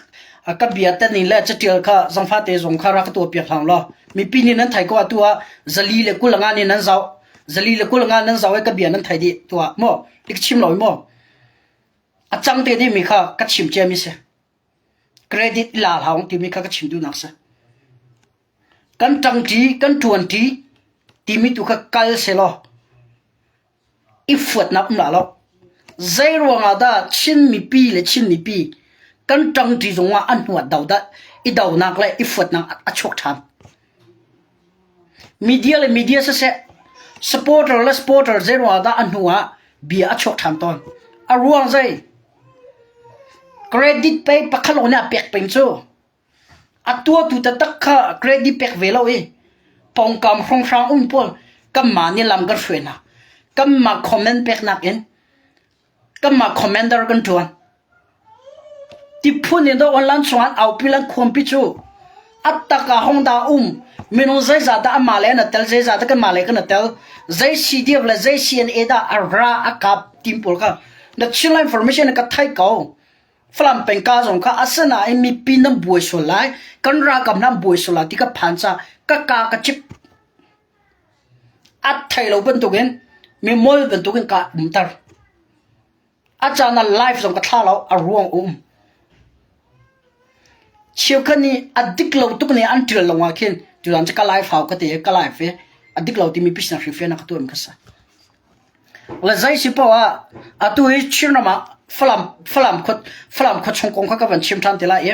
kha ka bia te ning le catial kha zangfa te zong kha rak ka tuah piak hlang law mipi nih nan thai ko atu ah zali le kul nga nih nan zau zali le kul nga nan zau i ka bia nan thai dih tuah maw ti ka chim lo maw a cang te ding mi kha ka chim cia mi si credit la hlang timi kha ka chim duhnak si kan ṭangṭi kan ṭuanṭi timi tu kha kal selaw I fuatnak um dah lo. Zeiruang ah dah Chin mipi le Chin mipi kan ṭangṭi zongah a hnuat do dah i donak le i fuatnak a chuak ṭhan. Media le media siseh, supporter le supporter zeiruang ah dah a hnu ah bia a chuak ṭhan tawn. A ruang zei? Credit pei pakhat lawng nih a pek peng cu. A tuahtu taktak kha credit pek ve lo i pawngkam hrawnghrang um pawl kanmah nih lam kan hruai hna. Kanmah comment peknak in kanmah commander kan ṭuan. Tiphun in dawh online chungah an aupi le an khuampi cu a tak ah hong dah um minung zeizah dah amah le an tel zeizah dah kanmah le kan tel zei CDF le zei CNA dah a ra a kap tim pawl kha na Chinland information ka thai ko. Falam peng ka zong kha asinain mipi nan buai sual lai, kan ralkap nan buai sual lai ti ka phan ca ka ka ka cip. A thei lo bantukin mi mol bantukin ka umter. A caan ah live zong ka thla lo a ruang um. Cheukhat nih a dik lo tuk nih an ṭial lo ah khin tutan cu ka live hau ka ti i ka live i a dik lo timi pisnak hrifian ka tuah ka sa. Le zei si paoh ah atu hi Chinram ah Falam Falam khua Falam khua chung kong kha ka van chim ṭhan ti lai i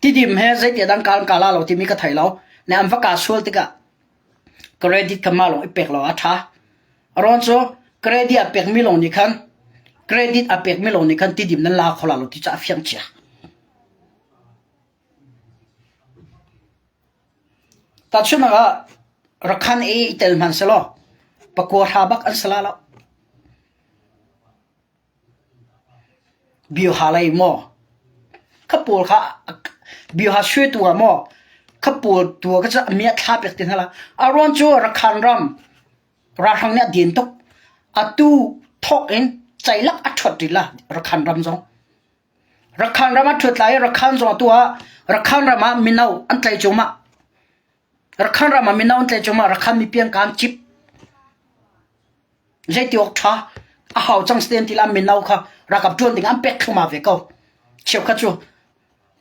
Tidim he zeiti dang ka ka la lo timi ka thei lo. Ne an va ka sual tikah credit kha mah lawng i pek lo a ṭha. Aron cu credit a pekmi lawng nih khan credit a pekmi lawng nih khan Tidim nan la kho la lo ti cu a fiang cia. Tahchunhnak ah Rakhan i tel hmanh selaw pakua hra bak an si la lo. Bioha lei maw kha pawl kha bioha suaitu ah maw kha pawl tu ah kha mi a thla pek ti hna la. A ruang cu Rakhan ram ralhrang nih a din tuk. Atu thawk in ceilak a ṭhuat rih la Rakhan ram zong. Rakhan ram ah ṭhut lai i Rakhan zong atu ah Rakhan ram ah mino an tlai cuahmah. Rakhan ram ah mino an tlai cuahmah. Rakhan mipi an kaan cip. Zeiti awk ṭha a hau cang si ti la mino kha ralkap ṭuan ding an pek thluma ve ko. Cheukhat cu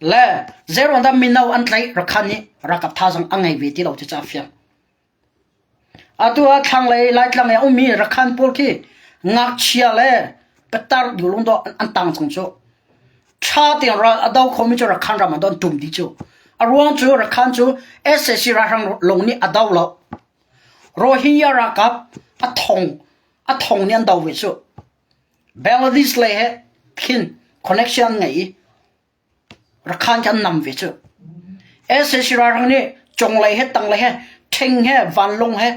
le zeiruang dah mino an tlaih Rakhan nih ralkap thazang a ngei ve ti lo ti ca fiang. Atu ah thlanglei Laitlang i a ummi Rakhan pawl khi ngakchia le patar dulung dawh an tang cang cu. Ṭha tein ral a do khomi cu Rakhan ram ah don ṭum dih cu. A ruang cu Rakhan cu sac ralhrang lung nih a do lo. Rohingya ralkap a thong a thong nih an do ve cu. Bangladesh lei he khin connection an ngei i Rakhan khi an nam ve cu. Sac ralhrang nih cunglei he tanglei he ṭhing he vanlawng he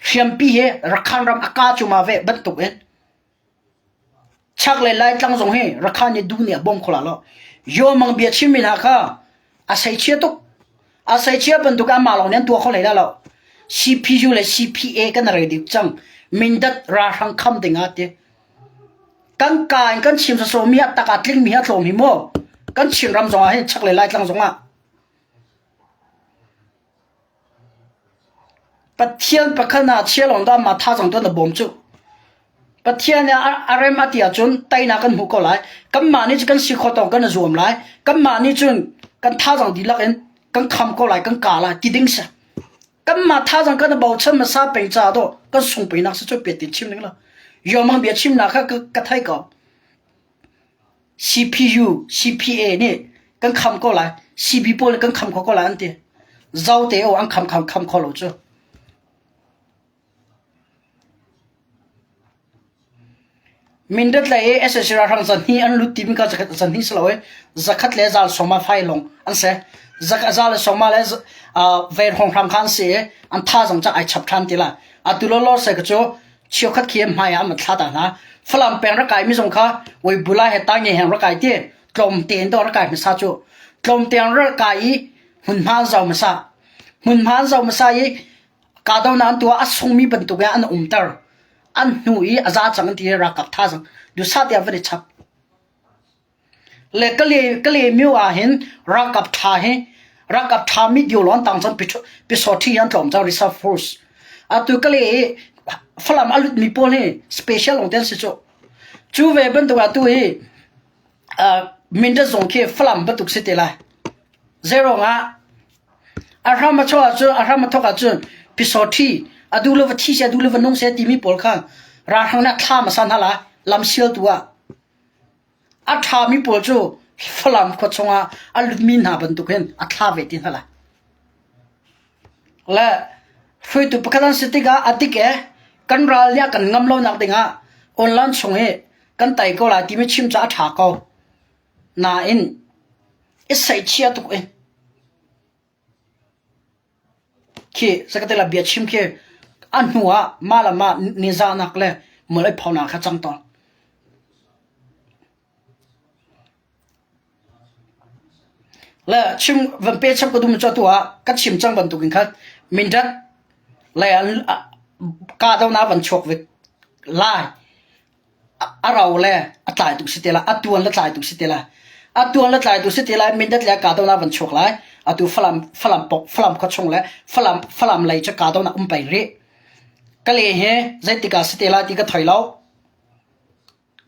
hriampi he Rakhan ram a ka cuma ve bantuk in chaklei Laitlang zong hi Rakhan nih duh nih a bawm kho la lo. Yaw Mang bia chimmi hna kha a seichia tuk. A seichia bantuk amah lawng nih an tuah kho hlei la lo. CPU le CPA kan rel dih cang. Mindat ralhrang kham ding ah ti. Kan ka in kan chim sawsawmi a tak ah tlingmi a tlawm hi maw? Kan Chinram zongah hin chaklei Laitlang zongah Pathian pakhat ah chia lawng dah mah thazang tuan na bawm cu. Pathian nih a rem a ti ahcun teinak kan hmuh ko lai. Kanmah nih cun kan si khawh tawk kan i zuam lai. Kanmah nih cun kan thazang dihlak in kan kham ko lai, kan ka lai ti ding si. Kanmah thazang kan i bochan hmasa peng caah dawh kan sungpinak si cu piat in chim ning la. Yomang bia chimnak kha ka thei ko. CPU, CPA nih kan kham ko lai. CB pawl nih kan kham kho ko lai an ti. Zote o an kham kham kham kho lo cu. Mindat lei i sac ralhrang zahnih an lut timi kha zakhat zahnih si lo i zakhat le zal sawma fai lawng an si. Zal le sawma le veirhawng hram kha an si i an thazang cu ai chap ṭhan ti la. Atu lawlaw se ka cu cheukhat khi hmai ah an thla ta hna. Falam peng rak kai mi zong kha Weibula he Tange he rak kai ti tlawmte in dawh rak kai hmasa cu. Tlawmte an rak kai i hmunhma an zau hmasa. Hmunhma an zau hmasa i Kahdohnak an tuah a sungmi bantuk in an umter. An hnu i a za cang an ti i ralkap thazang duhsah tiah van i chap. Le Kale Kalaymyo ah hin ralkap ṭha hi ralkap ṭha mi dio lawng tang cang pisawṭhi an tlawm cang reserve force. Atu Kale i Falam a lutmi pawl hi special lawng te an si cu. Cu ve bantuk ah tu hi Mindat zong khi Falam bantuk si te lai. Zeiruang ah A hram a chuah ahcun a hram a thawk ahcun pisawṭhi a duh le va thi seh a duh le va nung seh timi pawl kha ralhrang nih a thlam a san hna lai lamsialtu ah. A ṭhami pawl cu Falam khua chungah a lutmi hna bantuk hin a thla ve ti hna lai. Le hruaitu pakhat an si tikah a dik e kan ral nih a kan ngam lonak dingah online chung hi kan tai ko lai timi chim cu a ṭha ko. Nain i saihchia tuk i khi sakatela bia chim khi a hnu ah mah le mah nizahnak le mual ai phonak kha cang tawn. Le chim van pe chap ka dum cu tu ah ka chim cang bantukin khan mindat le ka do na van chuak ve lai a rau le a tlai tuk si te lai a tuan le tlai tuk si te lai a tuan le tlai tuk si te lai mindat le kahdohnak van chuak lai atu falam falam pok falam khua chung le falam falam lei cu kahdohnak um peng rih kale he zeitik ah si te lai ti ka thei lo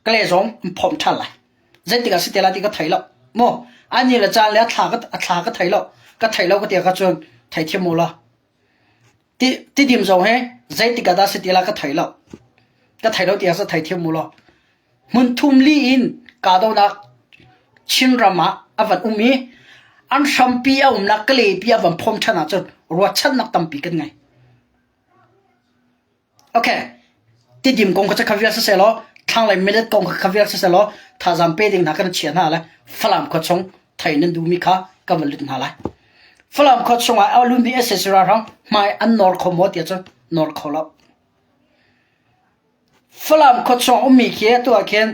kale zong an phomh ṭhan lai zeitik ah si te lai ti ka thei lo mu ani le caan le a thla ka a thla ka thei lo ka thei lo ka ti ka cun theithiam mu la Tidim zong hi zeitik ah dah si ti la ka thei lo. Ka thei lo tiah sa thei thiam mu law. Hmun thum li in kahdohnak Chinram ah a van um i an hrampi a umnak Kalepi a van phawm ṭhan ahcun ruahchannak tampi kan ngei. Okay. Tidim kong kha kha vial siseh law thlanglei minute kong kha vial siseh law thazaang pe ding hna kan chia hna le Falam khua chung thei nan duhmi kha kan van lut hna lai. Falam khua chungah a lumi sac ralhrang hmai an nawr kho maw tiah cun nawr kho lo. Falam khua chung ummi khi atu ah khin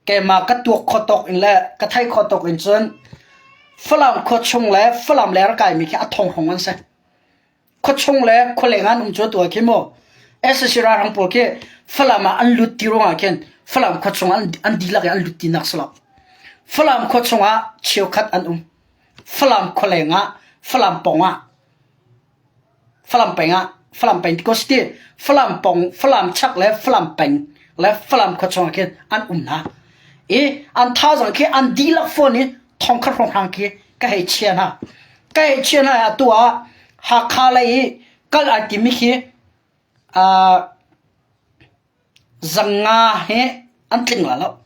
keimah ka tuak kho tawk in le ka thei kho tawk in cun Falam khua chung le Falam le rak kaimi khi a thong hong an si. Khuachung le khualeng an um cu atu ah khin mu sac ralhrang pawl khi Falam ah an lut ti ruangah khin Falam khuachung an an dihlak in an lut tinak si lo. Falam khuachung ah cheukhat an um. Falam khualeng ah, Falam pawng ah, Falam peng ah. Falam peng ti ko si ti. Falam pong, Falam chak le Falam peng le Falam khua chungah khin an um hna. I an thazaang khi an dihlak fawn i thongkhat hrawnghrang khi ka hei chia hna. Ka hei chia hna atu ah Hakha lei i kal ai timi khi uh, zanga he an tling la lo.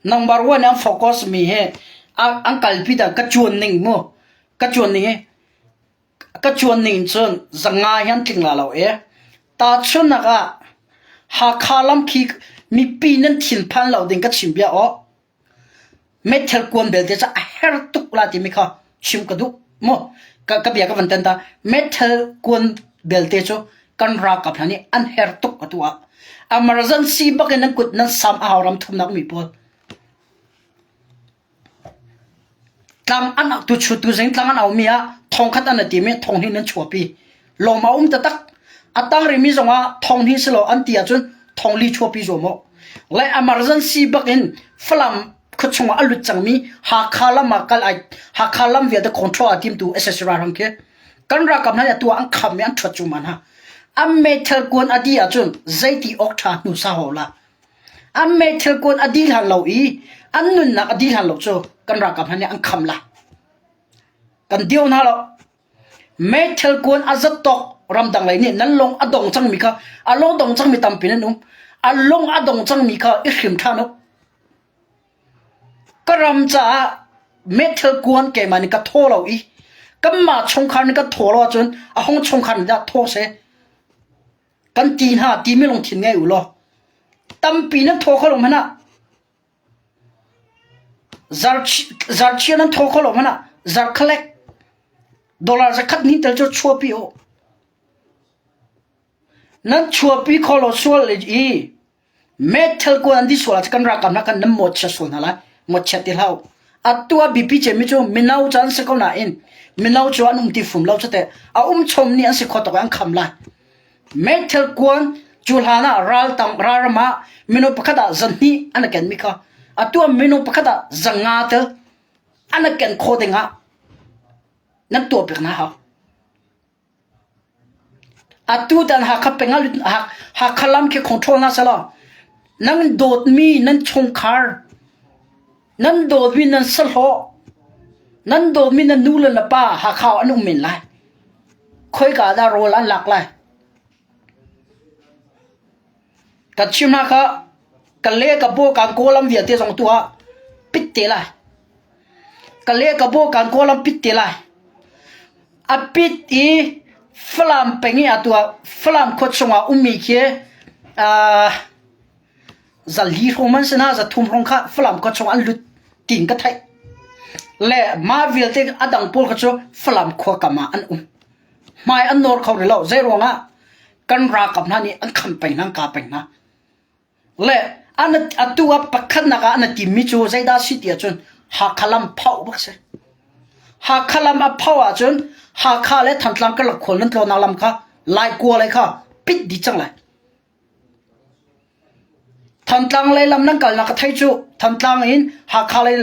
Number one an focus mi he an kalpi dan ka cuan ning mu ka cuan ning hi ka cuan ning cun zanga hi an tling la lo e. Tahchunhnak ah Hakha lam khi mipi nan thinphan lo ding ka chim bia aw. Meithal kuan belte cu a her tuk la timi kha chim ka duh mu. Ka, ka bia ka van ten ta. Meithal kuan belte cu kan ralkap hna nih an her tuk atu ah. Emergency bak in nan kut nan sam a hau ram thumnak mi pawl. Tlang an tu chu tu zing tlang an au mi ah thong khat an ti mi thong hnih nan chuapi. Lawm a um taktak. A tang rimi zongah thong hnih si lo an ti ahcun thong li chuapi zuam awk. Le emergency bak in Falam khuachung ah a lut cangmi Hakha lam ah kal ai Hakha lam vialte control a timtu SSC ralhrang khi kan ralkap hna nih atu ah an kham i an ṭhuat cuahmah hna. An meithal kuan a dih ahcun zeiti awk ṭha hnu sa ho la. An meithal kuan a dih hlan lo i an nunnak a dih hlan lo cu kan ralkap hna nih an kham la. Kan dio hna lo. Meithal kuan a zat tawk ramdang lei nih nan lung a dong cangmi kha a lung dong cangmi tampi nan um. A lung a dong cangmi kha i hrim ṭhan u. Ka ram caah meithal kuan keimah nih ka thaw lo i kanmah chungkhar nih kan thaw lo ahcun a hung chungkhar nih dah thaw seh. Kan ti hna timi lungthin ngei u law tampi nan thaw kho lo hmanh ah Zarhchia nan thaw kho lo hmanh ah zarhkhalek dollar zakhat ni tel cu chuahpi u. Nan chuahpi kho lo sual i meithal kuan an di sual ah kan ralkap hna kan nan mawtchia sual hna lai. Mawtchia ti hlah u. Atu a biapi cemmi cu mino cu an si ko nain mino cu an um ti fum lo cu teh a um chom nih an si kho tuk i an kham lai. Meithal kuan cu hlan ah raltang ralram ah minung pakhat ah zanhnih an kenmi kha atu ah minung pakhat ah zanga tel an ken khawh ding ah nan tuah piak hna hau. Atu tan Hakha peng ah Hakha lam khi control hna selaw nan dawtmi nan chungkhar nan dawtmi nan sahlawh nan dawtmi nan nu le na pa Hakha an um men lai. Khoika dah rawl an lak lai? Ka chim hna kha ka le ka baw kan kawlam vialte zong tu ah pit te lai. Ka le ka baw kan kawlam pit te lai. A pit i Falam peng i atu ah Falam khua chungah ummi khi uh, zali hrawng man si hna zathum hrawng kha Falam khua chung an lut tiin ka theih. Le mah vialte a dang pawl kha cu Falam khua kam ah an um. Hmai an nawr kho rih lo. Zei ruangah kan ralkap hna nih an kham peng hna, an kah peng hna. Le an atu ah pakhatnak ah an timmi cu zeidah si ti ahcun Hakha lam phauh bak si. Hakha lam a phauh ahcun Hakha le Thantlang karlak khual nan tlawnnak lam kha Laikua lei kha pit dih cang lai. Thantlang lei lam nan kalnak ka thei cu Thantlang in Hakha lei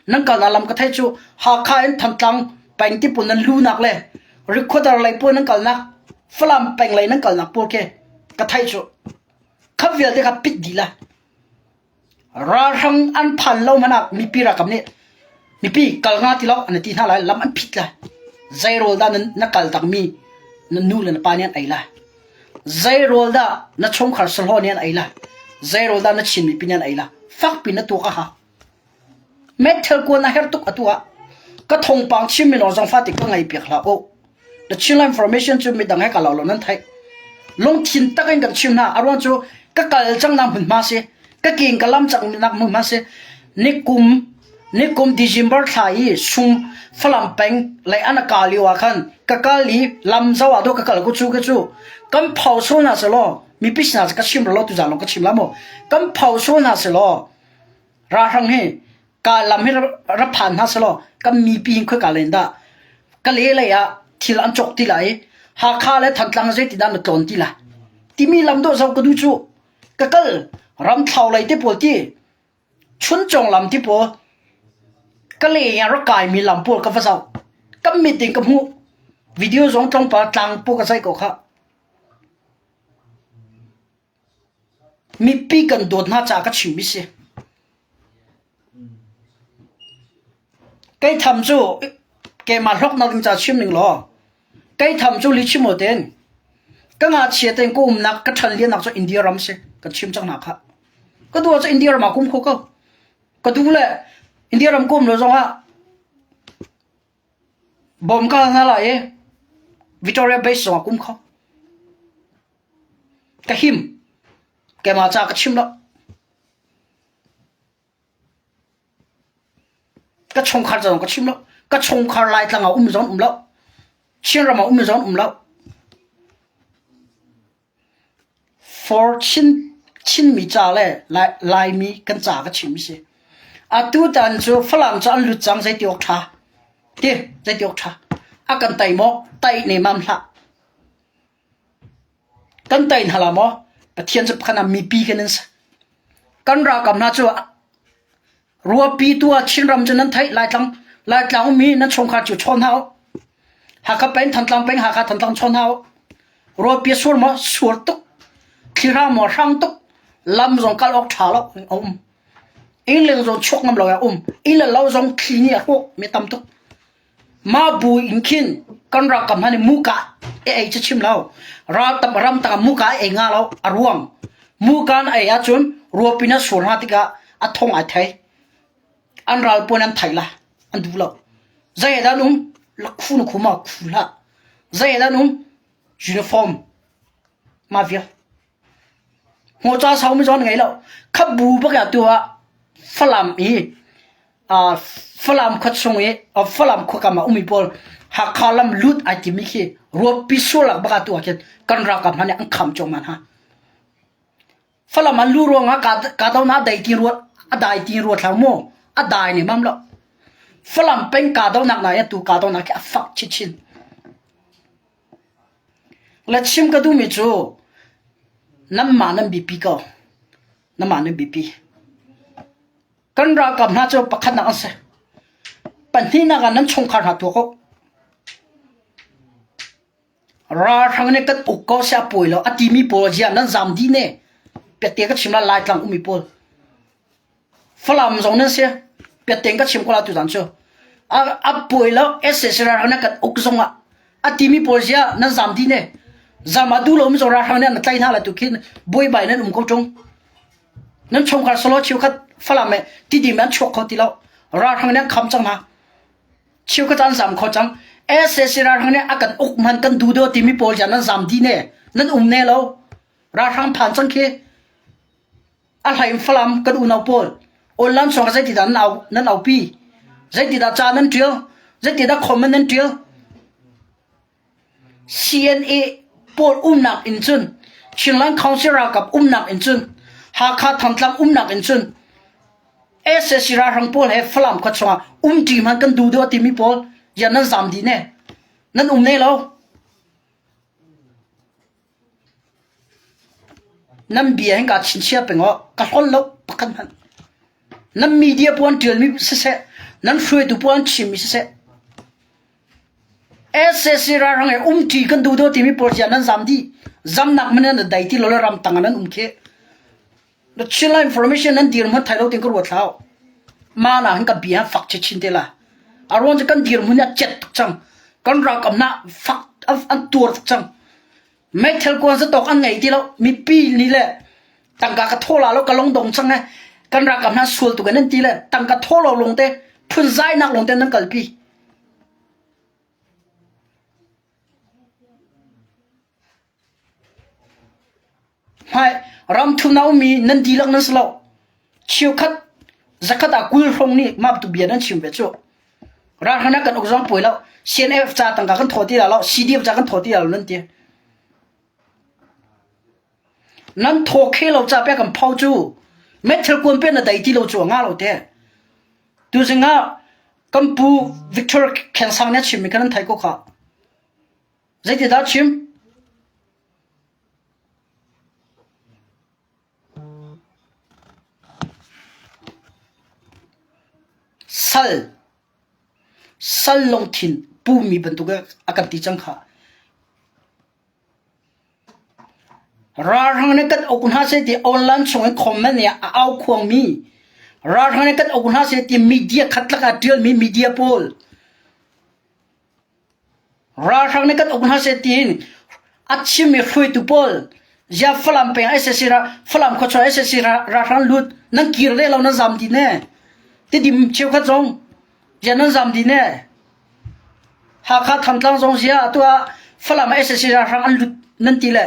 nan kalnak lam ka thei cu Hakha in Thantlang peng ti pawl nan lunak le Rikhuadar lei pawl nan kalnak Falam peng lei nan kalnak pawl khi ka thei cu kha vialte kha pit dih la. Ralhrang an phan lo hmanh ah mipi ralkap nih mipi kal nga ti lo an ti hna lai lam an phit lai. Zei rawl dah na kal takmi na nu le na pa nih an ei lai. Zei rawl dah na chungkhar sahlawh nih an ei lai. Zei rawl dah na Chin mipi nih an ei lai. Fakpi na tuak a hau. Meithal kuan a herh tuk atu ah ka thawngpang chimmi lawng zong fate ka ngai piak hlah u. The Chinland Information cu midang he ka lo lo nan theih. Lungthin tak in kan chim hna. A ruang cu ka kal cang nak hmunhma si. Ka king ka lam cang nak hmunhma si. Nikum nikum December thla i sung Falam peng lei an ka lio ah khan ka kal i lam zo ah do ka kal ku chu ka chu kan phau so na se law mipi sina ka chim lo tu zan long ka chim la mo kan phau so na se law Ralhrang hi ka lam hi ra phan hna selaw kan mipi hin khoika len dah Kale lei ah thil an cawk ti lai i Hakha le Thantlang zeiti dah na tlawn ti lai timi lam dawh zoh ka duh cu ka kal ramthlau lei te pawl ti Chuncawng lam ti pawl Kale ah rak kaimi lam pawl ka va zoh kan mit in ka hmuh. Video zong tlawmpal tlang pu ka zaih ko khah. Mipi kan dawt hna caah ka chimmi si. Kei tham cu keimah hlawknak ding ca chim ning law kei tham cu li chim tein ka ngakchia tein ka umnak ka ṭhan liannak cu India ram si ka chim cang hna khah. Ka duh cu India ram ah kum kho ko. Ka duh le India ram ka um lo zongah bom ka hna lai i Victoria Base zongah kum kho. Ka him. Keimah ca ka chim lo. Ka chungkhar zong ka chim lo. Ka chungkhar Laitlang ah um zong um lo. Chinram ah um zong um lo. For Chin Chinmi ca le Lai, Laimi kan ca ka chim si. Atu tan cu Falam cu an lut cang zeiti awk ṭha. Ti zeiti awk ṭha. A kan tai maw? Tai ne mam hlah. Kan tai hna la maw? Pathian cu pakhat ah mipi kan in si. Kan ralkap hna cu ruapi tu ah Chinram cu nan theih Laitlang Laitlang ummi nan chungkhar cu chawn hna u. Hakha peng Thantlang peng Hakha Thantlang chawn hna u. Ruapi a sur maw? Sur tuk. Thli maw? Hrang tuk. Lam zong kal awk ṭha lo a um. Inn leng zong chuak ngam lo a um. Inn le lo zong thli nih a hrawh mi tam tuk. Mah bu in khin kan ralkap hna nih muka e ei cu chim lo. Raltam ramtang ah muka ei nga lo a ruang. Muka an ei ahcun ruapin a sur hna tikah a thong ai thei. An ral puan an thai la. An duh lo. Zei dah an um? Lakhu na khu ma khu hlah. Zei dah an um? Uniform. Mah vial. Hmawca saumi zong an ngei lo. Kha bu bak ah tu ah Falam i uh, Falam khua chung i uh, Falam khuakam ah ummi pawl Hakha lam lut ai timi khi ruapi sualak bak ah tu ah khin kan ralkap hna nih an kham cuahmah hna. Falam an lu ruangah ka ka do na dai ti ruat a dai ti ruat hlah mu a dai ne mam lo. Falam peng ka do nak na ya tu ka do nak khi a fak chinchin. Le chim ka duhmi cu nanmah nan biapi ko. Nanmah nan biapi. Kan ralkap hna cu pakhatnak an si. Pahnihnak ah nan chungkhar hna tuak u. Ralhrang nih kan uk ko sia pawi lo a timi pawl ziah nan zam dih ne. Piatte ka chim la Laitlang ummi pawl. Falam zong nan si. Piatteng ka chim ko la tuzan cu. A, a puai lo SSR na kan uk zong ah a timi pawl zia nan zam di ne. Zam a du lo mi zong ralhrang nih an tlai hna la tu khin buaibai nan um ko tung. Nan chungkhar solo chiu khat Falam e tidim an chuak kho ti lo. Ralhrang nih an kham cang hna. Chiu khat an zam kho cang. SSC ralhrang nih a kan uk man kan du do timi pawl zia nan zam di ne. Nan um ne lo. Ralhrang phan cang khi. A hlei in Falam kan unau pawl online chung ah zeitidah nan au nan aupi? Zeitidah ca nan ṭial? Zeitidah comment nan ṭial? CNA pawl umnak in cun Chinland Council ralkap umnak in cun Hakha Thantlang umnak in cun SAC ralhrang pawl he Falam khua chungah umṭi hmanh kan duh deuh a timi pawl ya nan zam dih ne nan um ne lo. Nan bia hin kaa chinchiah peng aw, ka hlon lo pakhat hmanh. Nan media pawl an ṭialmi siseh, nan hruaitu pawl an chimmi siseh, SAC ralhrang he umṭi kan duh deuh timi pawl zia nan zam dih. Zamnak man nan dai ti lo le ramtang ah nan um khi. Na Chinland information nan dirhmun thai lo tin ka ruat hlah. Ma na hin ka bia fak chinchin te la. A ruang cu kan dirhmun a cet tuk cang. Kan ralkap hna fak an tuar tuk cang. Meithal kuan zatawk an ngei ti lo. Mipi nih le tangka ka thaw la lo ka lung dong cang e. Kan ralkap hna sual tuk in an ti le tangka thaw lo lung te phunzainak lung te nan kalpi. Hmai ramthum na ummi nan dihlak nan si lo. Cheukhat zakhat ah 20 hrawng nih mah bantuk bia nan chim ve cu. Ralhrang ah kan uk zong puai lo. CNF ca tangka kan thaw ti la lo. CDF ca kan thaw ti la lo nan ti. Nan thaw khe lo ca pe kan phau cu. Meithal kuan pe na dai ti lo cu a nga lo te. Tuzing ah kan pu Victor Khensang nih a chimmi kha nan thei ko khah. Zeitidah chim? Sal. Sal lungthin pumi bantuk a kan ti cang kha. Ralhrang nih kan uk hna seh ti online chung in comment nih a au khuangmi ralhrang nih kan uk hna seh ti media khat lak ah ṭialmi media pawl ralhrang nih kan uk hna seh tiin a chimmi hruaitu pawl zia Falam peng SSC ra Falam khuachung SSC ralhrang lut nan kir le lo nan zam ti ne Tidim cheukhat zong zia nan zam ti ne Hakha Thantlang zong zia atu ah Falam ah SAC ralhrang an lut nan ti le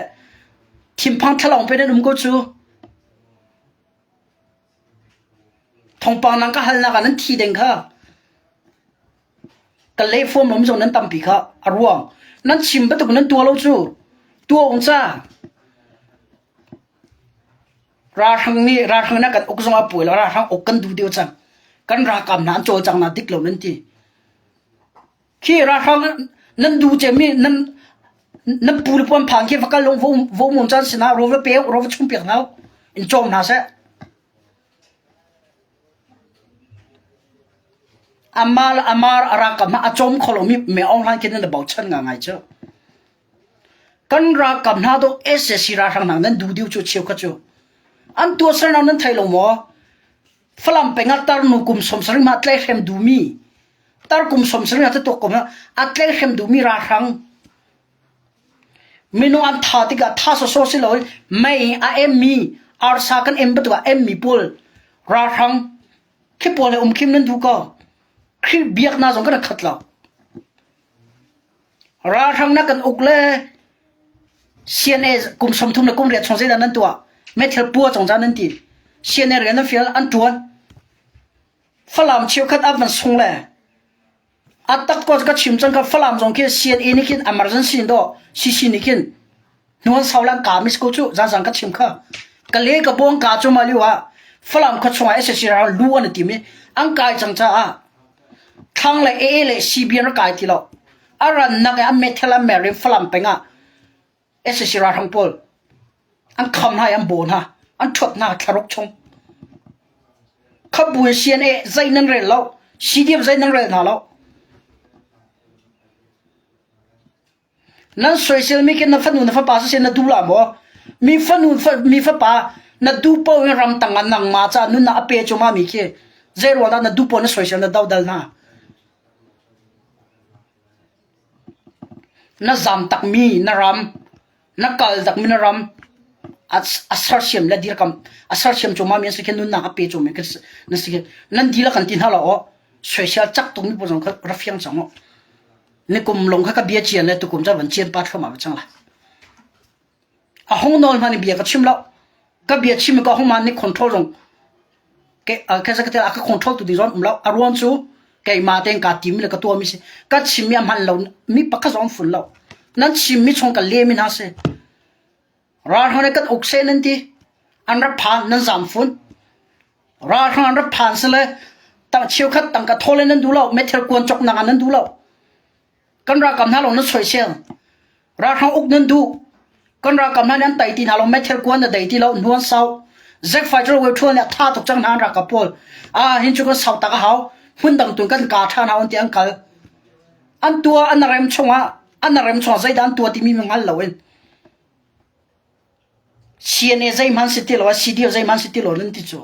thinphang thlalawng pe nan um ko cu. Thawngpang nang ka halnak ah nan thi deng kha. Ka le form om zong nan tampi kha a ruang. Nan chim bantuk nan tua lo cu. Tua ung ca. Ralhrang nih ralhrang na kan uk zong a puai lo ralhrang uk kan duh deuh cang. Kan ralkap hna an cawlcang na dik lo nan ti. Khi ralhrang nan du cemmi nan nan pu le puan phang khi va kal long vo vo mum caan sinah ro va pe ro va chum piak hna in cawm hna seh. Amal amar ralkap hna a cawm kho lomi me Aung Hlaing khi nan bochan nga ngai cu. Kan ralkap hna do SAC ralhrang hna nan du diu cu cheukhat cu. An tuahsernak nan thei lo maw? Falam peng ah tarnu kum 70 ma tlaihhrem duhmi tar kum 70 ta tuak kum a tlaihhrem duhmi ralhrang minung an tha tikah tha sawsawh si loin mei a emmi arsa kan em bantuk ah emmi pawl ralhrang khi pawl he um khim nan duh ko Khrih biaknak zong kan khat lo Ralhrang na kan uk le CNA kum 30 le kum riat chung zeidah nan tuah? Meithal pua cong ca nan ti. CNA rian nan fial an tuan. Falam cheukhat a van sung le a tak ko ka chim cang ka Falam zong khi CNA nih khin emergency do CC nih khin hnuan sau lang ka mis ko cu zan ka chim kha ka le ka bong ka cu ma liu ah Falam khua chungah SSC ral lu an ti mi an kai cang caah Thlang le AA le CB an rak kai ti lo. A rannak i an meithal an mer in Falam peng ah SAC ralhrang pawl an kham hna i an baw hna, an ṭhuat hna thlaruk chung. Khabu in CNA zei nan rel lo, CDF zei nan rel hna lo. Nan soiselmi khi na fanu na fapa siseh na duh la maw? Mi fanu mi fapa na duh paoh in ramtang ah nangmah caah nunnak a pe cuahmah mi khi zei ruang dah na duh paoh na soisel na dodal hna? Na zam takmi na ram, na kal takmi na ram a sersiam le dirkam a sersiam cuahmah mi an si khi nunnak a pe cuahmah mi na si khi nan dihlak kan ti hna lo aw soisel cak tukmi pawl zong kha ra fiang cang u. Nikum lawng kha ka bia cian le tukum ca van cian pa thluahmah ve cang lai. A hong nawl hmanh in bia ka chim lo. Ka bia chim ka hong man nih control zong ke ke za ka ka control tu ding zong um lo. A ruang cu keimah tein kaa tim le ka tuah mi si. Ka chim mi a hman lo mi pakhat zong fun lo. Nan chim mi chung ka le mi hna si. Ralhrang nih kan uk seh nan ti. An rak phan nan zam fun. Ralhrang an rak phan sile tang cheukhat tangka thawl in nan duh lo, meithal kuan cawknak ah nan duh lo. Kan ralkap hna lawng nan soisel. Ralhrang uk nan duh. Kan ralkap hna nih an tai ti hna lo, meithal kuan na dei ti lo, hnu an sau. Zack fighter wei thual nih a tha tuk cang hna an ralkap pawl. Ah hin cu kan sau tak a hau. Hmun dang tun kan ka tha hna on ti an kal. An tua an rem chungah an rem chungah zeidah an tua timi mi hngal lo in. CNA zeihmanh si ti lo, CDF zeihmanh si ti lo nan ti cu.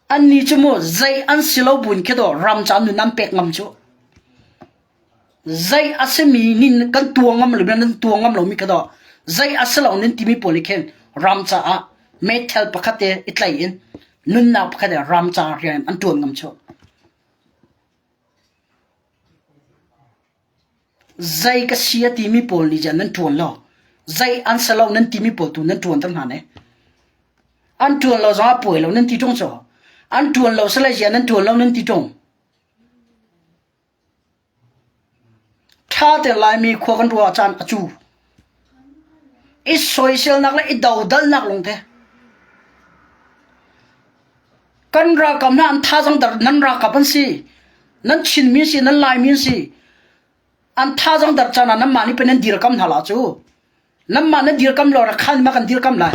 Annih cu mu zei an si lo buin khi do ram ca nun an pek ngam cu. Zei a simi nin kan tua ngam lo nan tua ngam lomi khi do zei a si lo nan timi pawl nih khin ram caah meithal pakhat te i tlai in nunnak pakhat te ram ca rian an tuan ngam cu. Zei ka si a timi pawl nih cun nan ṭuan lo. Zei an si lo nan timi pawl tu nan ṭuanter hna ne. An ṭuan lo zongah puai lo nan ti ṭung cu. An ṭuan lo sile zia nan ṭuan lo nan ti ṭung. Ṭha tein Laimi khua kan ruah caan a cu. I soiselnak le i dodalnak lungte. Kan ralkap hna an thazaang dar nan ralkap an si. Nan Chinmi si, nan Laimi an si. An thazaang dar caan ah nanmah nih pei nan dirkam hna la cu. Nanmah nan dirkam lo Rakhan ma kan dirkam lai.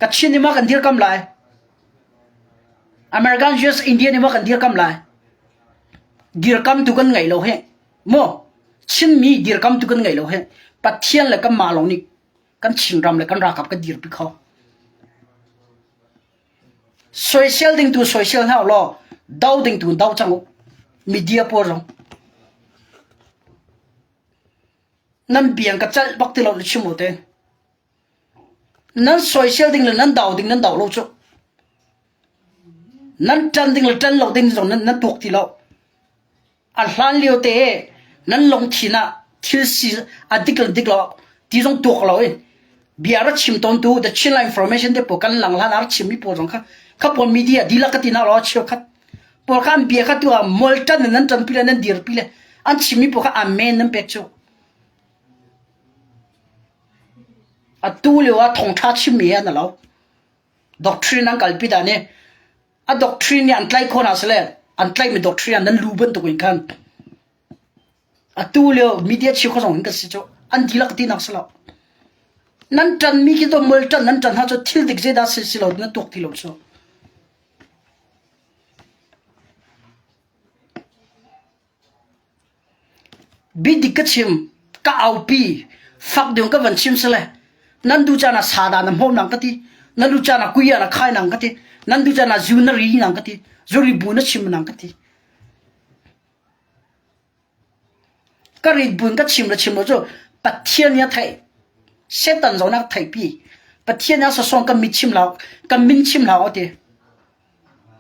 Kachin ma kan dirkam lai. American US India nih maw kan dirkam lai? Dirkam tu kan ngei lo he. Maw Chinmi dirkam tu kan ngei lo he. Pathian le kanmah lawng nih kan Chinram le kan ralkap kan dirpi kho. Soisel ding tu soisel hna law do ding tu do cang u. Media pawl zong. Nan biang ka calh bak ti lo na chim u te. Nan soisel ding le nan do ding nan do lo cu. Nan ṭan ding le ṭan lo ding zong nan, nan tuak ti lo. A hlan lio te nan lungthin ah thil si a dik le dik lo ti zong tuak lo in bia ra chim tawn tu the Chin Information te pawl kan lang hlan ah chim mi pawl zong kha kha pawl media dihlak ka ti na lo cheu khat pawl kha an bia kha tu ah mol ṭan in nan ṭan pi le nan dir pi le an chim mi pawl kha amen nan pek cu atu lio ah thongṭha chim mi an lo doctrine an kalpi dan i a doctrine nih an tlaih khawh hna sile an tlaihmi doctrine ah nan lu bantuk in khan atu lio media cheu kha zong in ka si cu an dihlak tinak si lo nan ṭanmi khi to mul ṭan nan ṭan hna cu thil dik zeidah si si lo na tuak ti lo cu Biadik ka chim, ka aupi, fak ding ka van chim sile nan duh caan ah sada na hmawm nang ka ti, nan duh caan ah kuya na khai nang ka ti, nan duh caan ah zu na ri nang ka ti, zuri bu na chim nang ka ti. Ka rit buin ka chim le chim lo cu Pathian nih a theih. Satan zong nih a theihpi. Pathian nih a sasawng kan mit chim hlah, kan min chim hlah a ti.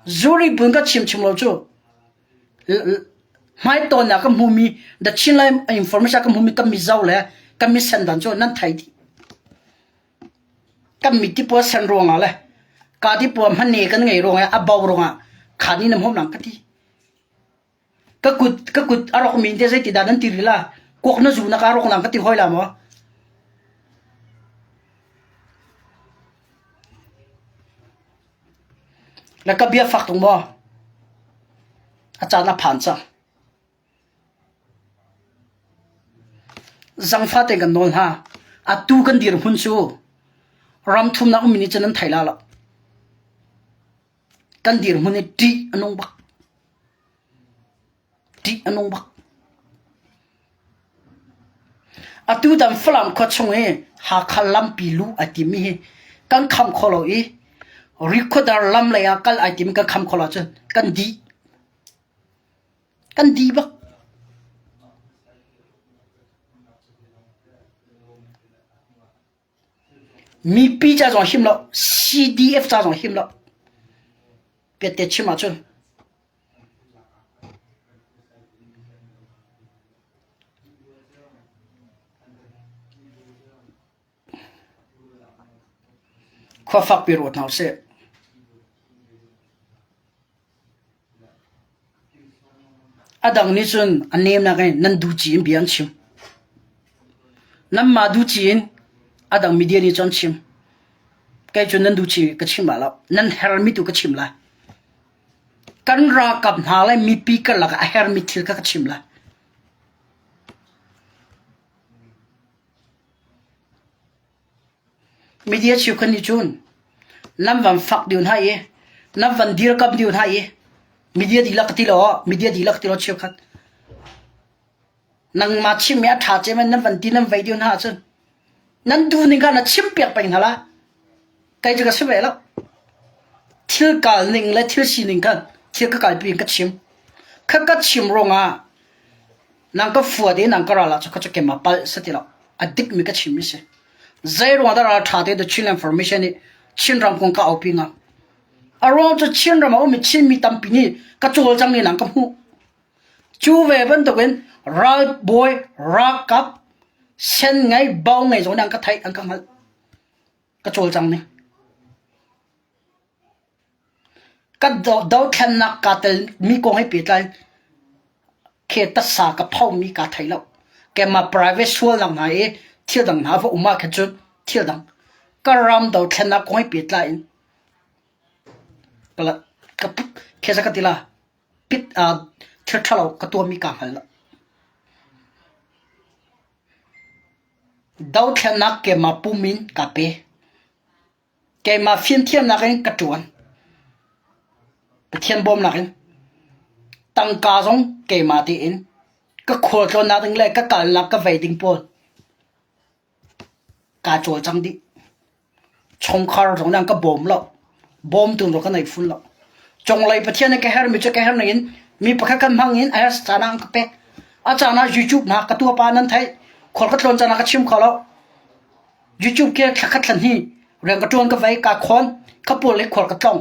Zuri buin ka chim chim lo cu Hmaitawn ah ka hmumi The Chinland Information ka hmumi kan mizo le kan misen dan cu nan thei dih. Kan mit ti pawl sen ruangah le ka ti pawl hmanne kan ngei ruangah a bo ruangah khan in hom lang ka ti. Ka kut ka kut a rok mi te zei ti dah nan ti rila kuak na zu na ka rok lang ka ti hoi la maw? Na ka bia fak tung maw? A caan a phan cang. Zangfa tein kan nawl hna. Atu kan dirhmun cu ram thumnak ummi nih cun nan thei la lo. Kan dirhmun hi ṭih a nung bak. Ṭih a nung bak. Atutan Falam khua chung i Hakha lampi luh ai timi hi kan kham kho lo i Rikhuadar lam lei ah kal ai timi kan kham kho lo ahcun kan dih. Kan dih bak. Mipi ca zong him lo, CDF ca zong him lo. Piatte chim ahcun Khua fakpi ruat hna usih. A dang nih cun a nemnak in nan duci in bia an chim. Nanmah duci in a dang media nih cun an chim. Kei cu nan duci ka chim bal lo. Nan hermi tu ka chim lai. Kan ralkap hna le mipi karlak ah a hermi thil kha ka chim lai. Media cheukhat nih cun nan van fak deuh hna i nan van dirkamh deuh hna i media dihlak ka ti lo media dihlak ka ti lo cheukhat nangmah chimmi a ṭha cem in nan van ti nan vei deuh hna ahcun nan duh ning kha na chim piak peng hna la kei cu ka si ve lo thil kal ning le thil sining khan thil ka kalpi in ka chim kha ka chim ruangah nang ka fuat i nang ka ral ah cu kha cu keimah palh si ti lo a dikmi ka chimmi si zei ruang dah ral ṭha te the Chin Information nih Chin ram kong ka aupi nga a ruang cu Chin ram a ummi Chinmi tampi nih ka cawlcang ni nang ka hmuh cu ve bantukin ralbawi ralkap sen ngei bau ngei zong nih an ka theih an ka hngalh ka cawlcang ning Ka dothlennak kaa telmi kong he pehtlai khe tasa ka phomi kaa thei lo. Keimah private sualnak hna i thil dang hna va um ah khin cun thil dang. Ka ram dothlennak kong he pehtlai in ka khe ka ti la pit thil ṭhalo ka tuahmi kaa hngal lo. Dothlennak keimah pum in kaa pe. Keimah fimthiamnak in ka ṭuan. Pathian bawmnak in tangka zong keimah tein ka khualtlawnnak ding le ka kalnak ka vei ding pawl kaa cawlcang dih. Chungkhar zong nih an ka bawm lo. Bawmtu zong ka nei fun lo. Cunglei Pathian nih ka herhmi cu ka herh ning in mi pakhat kan hmang in a herh caan ah an ka pek. A caan ah YouTube hna ka tuah pa nan theih. Khual ka tlawn caan ah ka chim kho lo. YouTube khi thla khat thla hnih rian ka ṭuan ka vei ka khawn ka pawl le khual ka tlong.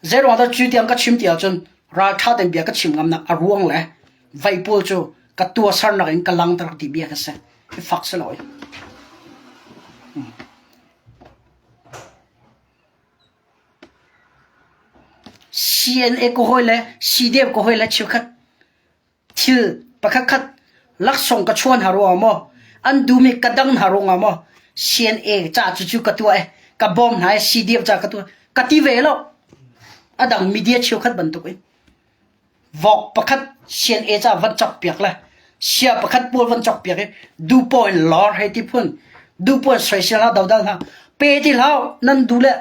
Zeiruang dah cu tiang ka chim ti ahcun ralṭha tein bia ka chim ngamnak a ruang le vei pawl cu ka tuahsernak in ka langhter ti bia ka si. I fak si lo. CNA ka hawi le CDF ka hawi le cheukhat thil pakhatkhat laksawng ka chuan hna ruangah maw an duhmi ka dang hna ruangah maw CNA ca cucu ka tuah i ka bawm hna i CDF ca ka tuah ka ti ve lo. A dang media cheukhat bantuk in vok pakhat CNA ca van cawk piak le sia pakhat pawl van cawk piak i dupaw in lor hei ti phun dupaw in soisel hna dodal hna pe ti hlah nan duh le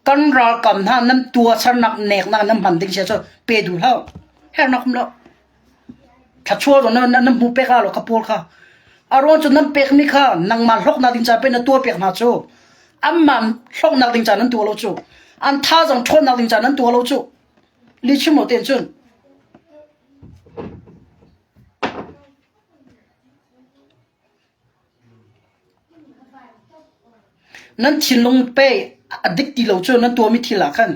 Kan ralkap hna nan tuahsernak neknak nan hman ding sia cu pe duh hlah. Hernak um lo. Thlachuah zong nan nan hmu pek lo kha pawl kha. A ruang cu nan pekmi kha nangmah hlawknak ding ca pe na tuah piak hna cu. Anmah hlawknak ding ca nan tuah lo cu. An thazaang ṭhawnnak ding ca nan tuah lo cu. Li chim lo ten cun. Nan thinlung pei a dik ti lo cu nan tuahmi thil ah khan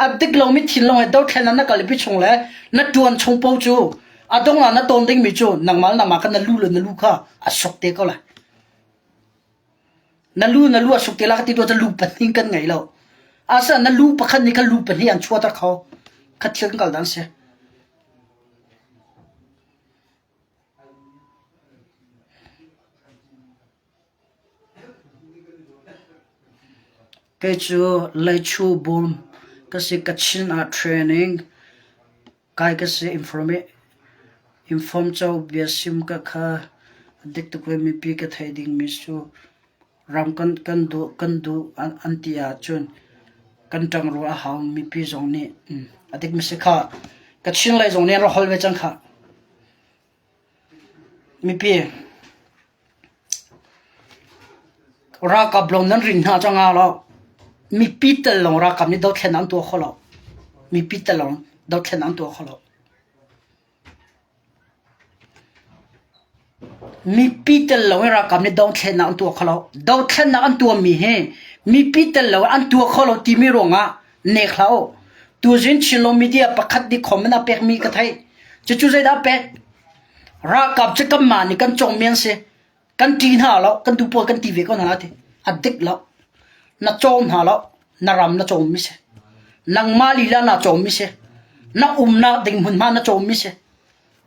a dik lomi thinlung he dothlen ah na kalpi chung le na ṭuan chung paoh cu a dongh ah na tawn dingmi cu nangmah le nangmah khan na lu le na lu kha a suk te ko lai. Na lu na lu a suk te lai ka ti tuah cu lu pahnih kan ngei lo. Asinain na lu pakhat nih khan lu pahnih an chuahter kho. Kha thil kan kal dan si. Kei cu Leichu bawm ka si. Kachin ah training kai ka si. Inform co biasim ka kha a dik tuk ve. Mipi ka theih dingmi cu ram kan duh kan duh an ti ahcun kan ṭangrual a hau. Mipi zong nih a dikmi si kha. Kachin lei zong nih an rak holh ve cang khah. Mipi ralkap lawng nan rin hna cang ah lo mipi tel lawng ralkap nih dothlennak an tuah kho lo. Mipi tel lawng dothlennak an tuah kho lo. Mipi tel lo in ralkap nih dothlennak an tuah kho lo. Dothlennak an tuahmi hi mipi tel lo in an tuah kho lo timi ruangah nek hlah u. Tuzing Chinlung media pakhat nih comment a pekmi ka theih. Cucu zeidah a pek? Ralkap cu kanmah nih kan cawngmi an si. Kan ṭih hna lo, kan duh pawl kan ti ve ko hna ti. A dik lo. Na cawm hna lo, na ram na cawmmi si. Nangmah lila na cawmmi si. Na umnak ding hmunhma na cawmmi si.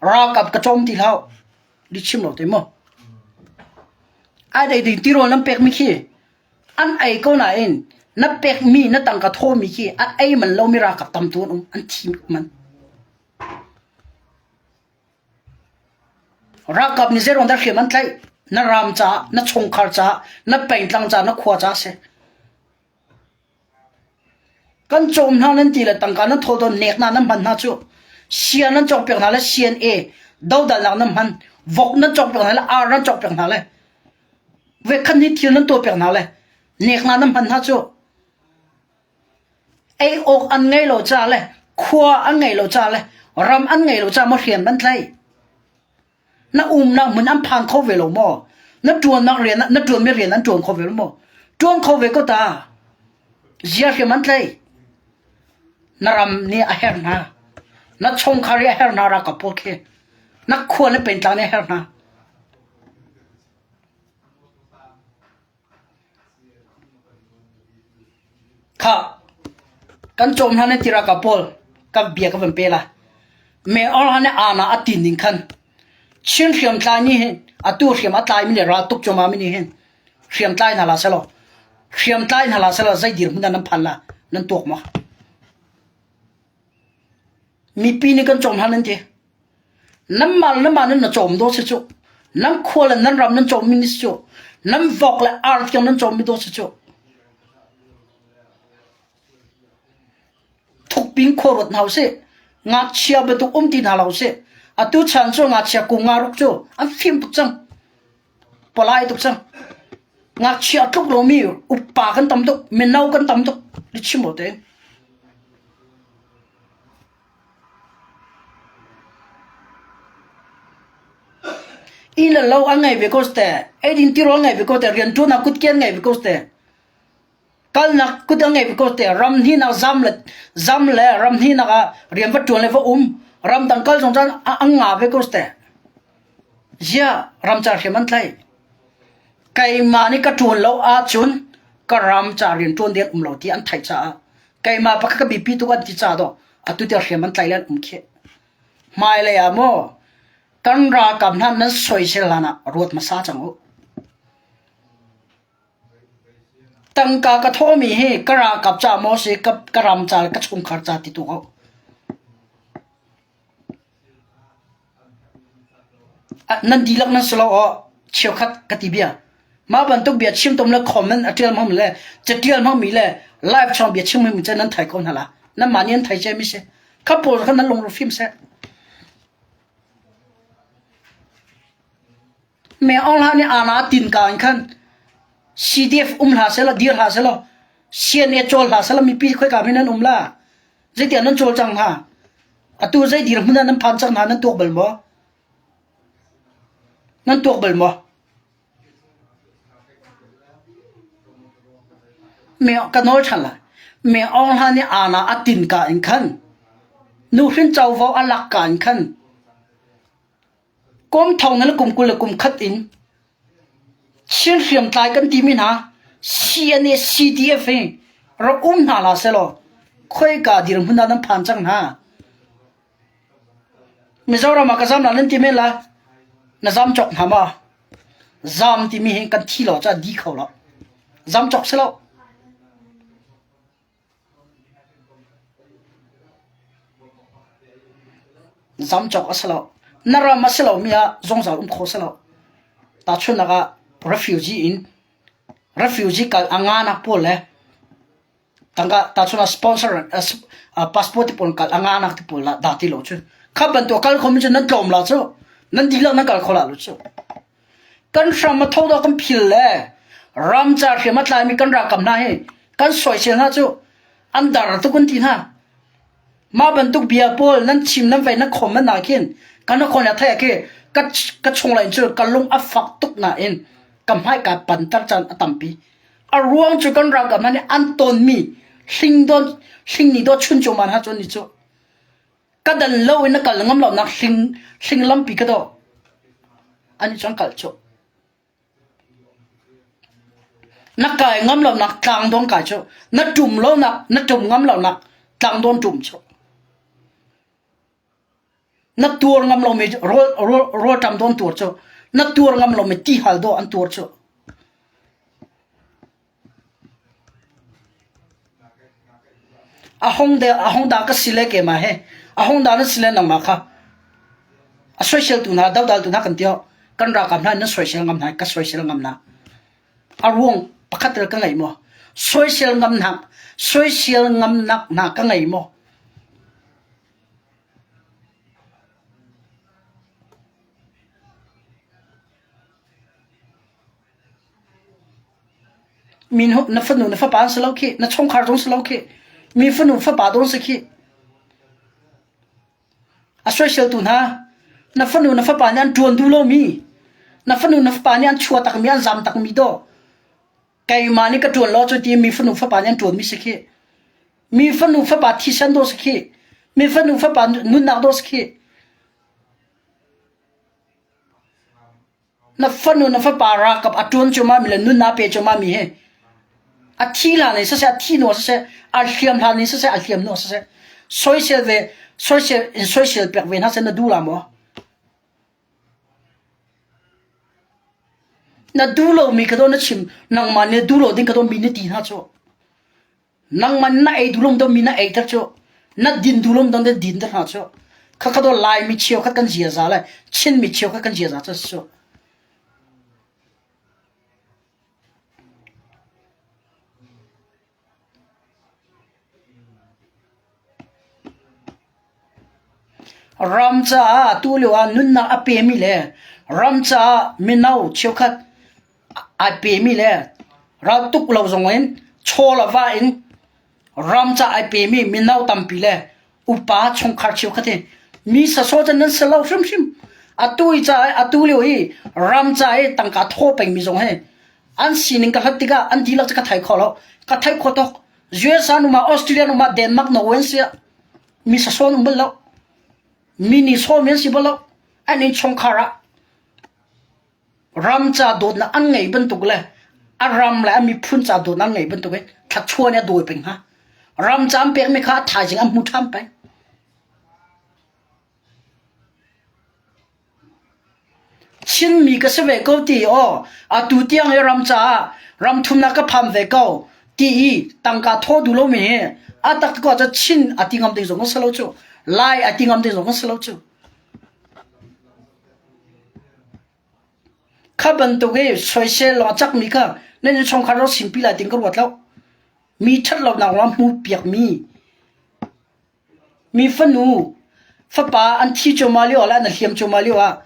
Ralkap ka cawm ti hlah. Li chim lo te mu. Ai dei ding tirawl nan pekmi khi An ei ko nain na pekmi na tangka thawmi khi a ei man lomi ralkap tam tu an um, an thi man. Ralkap nih zeiruang dah hriam an tlaih? Na ram caah, na chungkhar caah, na pengtlang caah, na khua caah a si. Kan cawm hna nan ti le tangka nan thawl tawn nek hna nan hman hna cu. Sia nan cawkpiak hna le CNA dodalnak nan hman. Vok nan cawkpiak hna le ar nan cawkpiak hna le Vekhan hi thil nan tuahpiak hna le nek hna nan hman hna cu ei awk an ngei lo ca le khua an ngei lo ca le ram an ngei lo ca maw hriam nan tlaih? Na umnak hmun an phan kho ve lo maw? Na ṭuannak rian na ṭuanmi rian an ṭuan kho ve lo maw? Ṭuan kho ve ko ta. Zia hriam an tlaih. Na ram nih a herh hna. Na chungkhar nih a herh hna ralkap pawl khi. Na khua le pengtlang nih a herh hna. Khah, kan cawm hna nan ti ralkap pawl ka bia ka van pe lai. Me or han ana a tin ning khan Chin hriamtlai nih hin atu hriam a tlaimi le ral tuk cuahmah mi nih hin hriamtlai hna la selaw hriamtlai hna la selaw zei dirhmun dah nan phan la nan tuak maw? Mipi nih kan cawm hna nan ti. Nanmah le nanmah nan na cawm dawh si cu. Nan khua le nan ram nan cawmmi ni si cu. Nan vok le ar tiang nan cawmmi dawh si cu. Thukping khua ruat hna usih. Ngakchia bantuk um ti hna lo usih. Atu chan cu ngakchia kum nga ruk cu an fim tuk cang. Palai tuk cang. Ngakchia tluk lomi upa kan tam tuk, mino kan tam tuk. Chim lo tein. Inn le lo an ngei ve ko te. Eidin tirawl ngei ve ko te. Rianṭuannak kutke an ngei ve ko te. Kalnak kut an ngei ve ko te. Ram hninak zam le zam le ram hninak ah rian va ṭuan le va um. Ramdang kal zong cun an nga ve ko te. Ziah ramcar hriam an tlaih. Keimah nih ka ṭuan lo ahcun ka ram ca rian ṭuan ding um lo ti an theih caah keimah pakhat ka biapi tuk an ti ca dawh atu tiang hriam an tlaih le an um khih. Hmailei ah maw kan ralkap hna nan soisel hlan ah ruat hmasa cang u. Tangka ka thawhmi hi ka ralkap ca maw si ka, ka ram ca le ka chungkhar ca ti tu ko. Nan dihlak nan si lo aw cheukhat ka ti bia. Mah bantuk bia chim tom le comment a ṭial hmang le catial hmangmi le live chong bia chim hmangmi cu nan thai ko hna la. Nanmah nih an thai cia mi si. Kha pawl kha nan lungru fim seh. Me Aung Hla nih ana tin ka in khan CDF um hlah seh law dir hlah seh law CNA cawl hlah seh law mipi khoika hme nan um la. Zeitiah nan cawl cang hna? Atu zei dirhmun ah nan phan cang hna nan tuak bal maw? Nan tuak bal maw? Me ka nawl ṭhan lai. Me Aung Hla nih aana a tin ka in khan nuhrin covo a lak ka in khan Kum thong na le kum 20 le kum khat in Chin hriamtlai kan timi hna CNA CDF hi rak um hna hlah sehlaw khoika dirhmun ah nan phan cang hna. Mizoram ah ka zam la nan ti men la na zam cawk hna ma? Zam timi hi kan thi lo caah di kho lo. Zam cawk si lo. Zam cawk a si lo. Na ram a si lomi ah zungzal um kho si lo. Tahchunhnak ah refugee in refugee kal a nganak pawl le tangka tahchunhnak sponsor passport ti pawl kal a nganak ti pawl dah ti lo cu. Kha bantuk kal khomi cu nan tlawm la cu. Nan dihlak nan kal kho la lo cu. Kan hram a tho dawh kan phil le ramca hriam a tlaimi kan ralkap hna hi kan soisel hna cu an dar tuk an ti hna. Mah bantuk bia pawl nan chim nan vei nan khom nan na khin kan khon ya thai khi ka ka chung lain cu ka lung a fak tuk nain ka hmai ka pantar caan a tampi. A ruang cu kan ralkap hna nih an tonmi hling don hling ni do chun cu man ha cu ni cu Ka dan lo in na kal ngam lonak hling hling lampi ka dawh. Ani cu an kal cu. Na kai ngam lonak tlang dawn kai cu. Na ṭum lonak na ṭum ngam lonak tlang dawn ṭum cu. Na tuar ngam lomi rawl rawl rawl ṭam dawn tuar cu. Na tuar ngam lomi ti hal dawh an tuar cu. A hong de a hong da ka si le keimah he a hong da na si le nangmah kha a soiseltu hna dodaltu hna kan ti kan ralkap hna nan soisel ngam hna ka soisel ngam hna a ruang pakhat tel ka ngei maw soisel ngam hna soisel ngamnak hna ka ngei maw Mi na fanu na fapa an si lo khi, na chungkhar zong si lo khi, mi fanu fapa dawh si khi. A soiseltu hna, na fanu na fapa nih an ṭuan duh lomi, na fanu na fapa nih an chuah takmi an zam takmi dawh keimah nih ka ṭuan lo cu ti mi fanu fapa nih an ṭuanmi si khi. Mi fanu fapa thisen dawh si khi. Mi fanu fapa nunnak dawh si khi. Na fanu na fapa ralkap a ṭuan cuahmah mi le nun aa pe cuahmah mi hi a thi hlan in siseh, a thi hnu ah siseh, a hliam hlan in siseh, a hliam hnu ah siseh, soisel ve, soisel in soisel pek ve hna seh na duh la maw? Na duh lomi kha daw na chim, nangmah nih duh lo ding kha daw mi na ti hna cu. Nangmah na ei duh lo mi na ei ter cu na din duh lo na din ter hna cu khakha do Laimi cheukhat kan ziaza le Chinmi cheukhat kan ziaza cu a si cu. Ram caah tu lio ah nunnak a pemi le ram caah mino cheukhat ai pemi le raltuk lo zong in chaw le va in ram ca ai pemi mino tampi le upa chungkhar cheukhat hi mi sasaw cu nan si lo hrimhrim. Atu i ca atu lio i ram ca i tangka thaw pengmi zong hi an sining ka hlat tikah an dihlak cu ka thei kho lo. Ka theih khawh tuk. USA an um ah Australia an um ah Denmark Norway an si ah mi sasaw an um bal lo. Mi nih sawmi an si bal lo. An innchungkhar ah ram ca dawtnak an ngei bantuk le a ram le a miphun ca dawtnak an ngei bantuk in thluachuah nih a dawi peng hna. Ram ca an pekmi kha a thaizing an hmu ṭhan peng. Chinmi ka si ve ko ti aw atu tiang i ram caah ram thumnak ka phan ve ko ti i tangka thaw duh lomi hi a tak ko ahcun Chin a ti ngam ding zong a si lo cu. Lai a ti ngam ding zong a si lo cu. Kha bantuk i soisel lawng a cakmi kha nan innchungkhar rak simpi lai tin ka ruat lo. Mi ṭhat lonak lawng hmu piakmi Mi fanu, fapa an thi cuahmah lio ah le an hliam cuahmah lio ah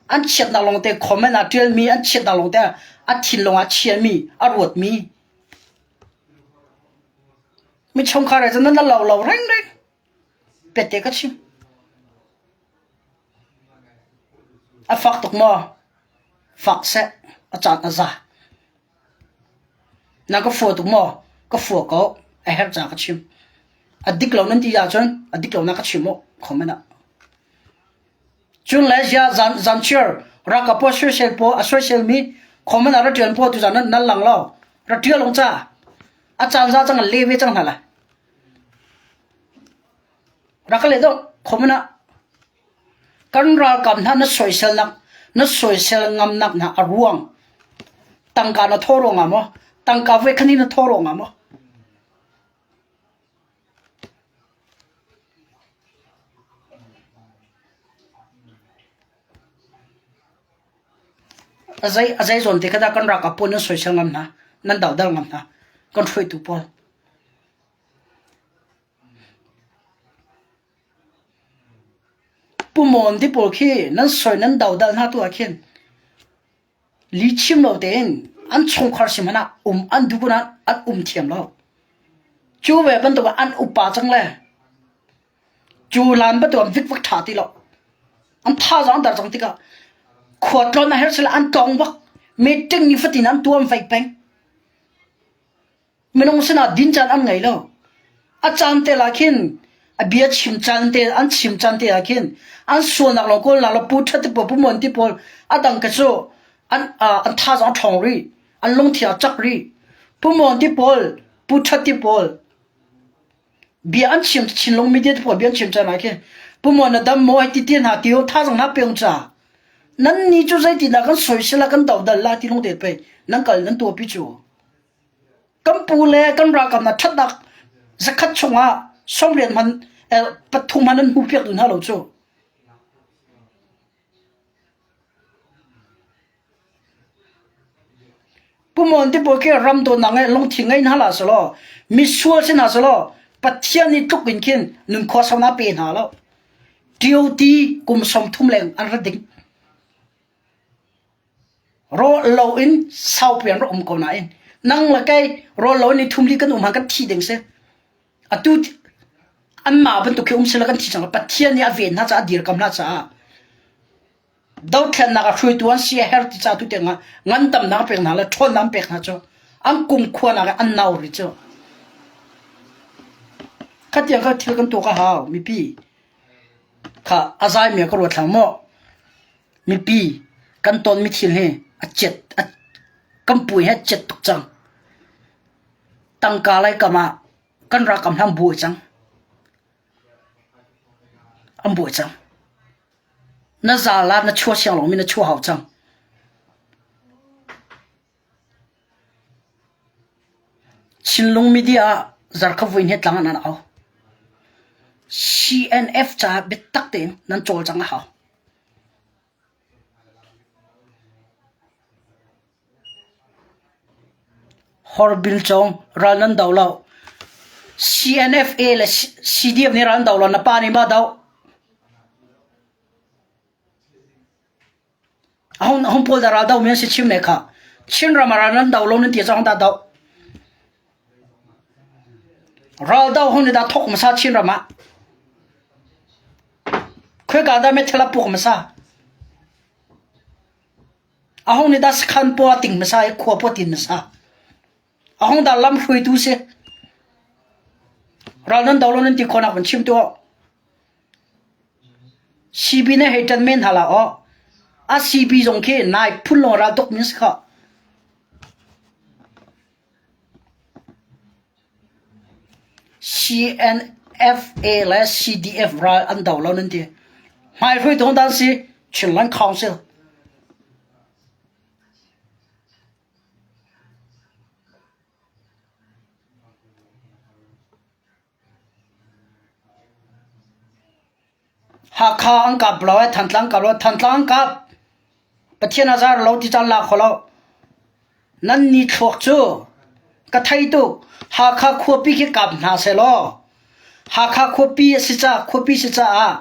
an chiatnak lawngte comment ah ṭialmi, an chiatnak lawngte a thinlung ah chiami, a ruatmi. Mi chungkhar he cun nan lo lo rengreng. Pete ka chim. A fak tuk maw? Fak seh. A caan a za. Na ka fua tuk maw? Ka fua ko. A herh ca ka chim. A dik lo nan ti ahcun a dik lo na ka chim u. Comment ah. Cun le zia zan zan chiar raka po soisel po a soisel mi comment ah ra ṭian po tu zan nan nan lang lo. Ra ṭial ong ca. A caan za cang le ve cang hna lai. Rak ka leh dong. Comment ah. Kan ralkap hna na soiselnak na soisel ngamnak hna a ruang tangka na thaw ruangah maw tangka voikhat hnih na thaw ruangah maw a zei a zei zawn te kha dah kan ralkap pawl nan soisel ngam hna nan dodal ngam hna kan hruaitu pawl Pu Mon ti pawl khi nan soi nan dodal hna tu ah khin lihchim lo tein an chungkhar si hmanh ah um an duh nain an um thiam lo. Cu ve bantuk ah an upa cang le cu lan bantuk an vikvak ṭha ti lo. An thazaang an dar cang tikah khua tlawn a herh sila an tlawng bak. Meeting nifatin an tuam fei peng. Minung sinah din caan an ngei lo. A caan te lah khin a bia chim caan te an chim caan te ah khin an sualnak lawng kawlnak le pu ṭhat ti pawl pu muan ti pawl a dang ka cu an an thazaang a ṭhawng rih an lungthin a cak rih pu muan ti pawl pu ṭhat ti pawl bia an chim chinlung media te pawl bia an chim caan ah khin pu muan na dam maw hei ti ti hna ti thazaang hna pe ung ca nan ni cu zeitindah kan soisel ah kan dodal la ti lung te pei nan kal nan tuahpi cu Kan pu le kan ralkap hna ṭhatnak zakhat chungah sawmriat hmanh pathum hmanh an hmuhpiak duh hna lo cu. Pu Mon ti pawl khi ram dawtnak ngeih lungthin ngei hna hlah selaw misual si hna selaw Pathian nih tluk in khin nunkhua saunak pe hna lo. TOT kum 30 leng an ra ding. Rawl loin saupi an rak um ko nain nang le kei rawl loin ni thum li kan um han kan thi ding si. Atu anmah bantuk khi um sila kan thi cang. Pathian nih a ven hna caah a dirkam hna caah dothlennak a hruaitu an si a her ti ca tu tiang ah ngandamnak a pek hna le ṭhawnnak an pek hna cu an kumkhua nak an nau ri cu. Khatiang kha thil kan tuak a hau mipi kha a zai mi ka ruat hlang maw. Mipi kan tonmi thil hi a chiat kan puai hi a chiat tuk cang. Tangka lei kam ah kan ralkap hna an buai cang. An buai cang. Na zal ah na chuah siang lomi na chuah hau cang. Chinlung media ah zarkhat voi hnih tlang ah nan au. CNF caah biatak tein nan cawlcang a hau. Horbil cawng ral nan do lo. CNFA le CDF nih ral an do lo. Na pa nih ma doh? Ahun ahun pawl dah ral do mi an si chim ne kha. Chin ram ah ral nan do lo nan ti cang dah do. Ral do hun dah thok masa Chin ram ah. Khoi ka dah me thela puk masa. Ahung nih dah sakhan paw a ting hmasa i khua paw tin hmasa. Ahung dah lam hruaitu si. Ral nan do lo nan ti khawnak van chim tuah. CB ne hei ṭan men hna la aw. A CB zong khi nai phun lawng ral tuk min si kha. CNFA le CDF ral an do lo nan ti. Hmai hruaitu dan si Chinland Council. Hakha an kap lo i Thantlang kap lo Thantlang an kap. Pathian a zar lo ti caan la kho lo. Nan ni thluak cu ka thei tuk. Hakha khuapi khi kap hna sehlaw Hakha khuapi a si ca khuapi si caah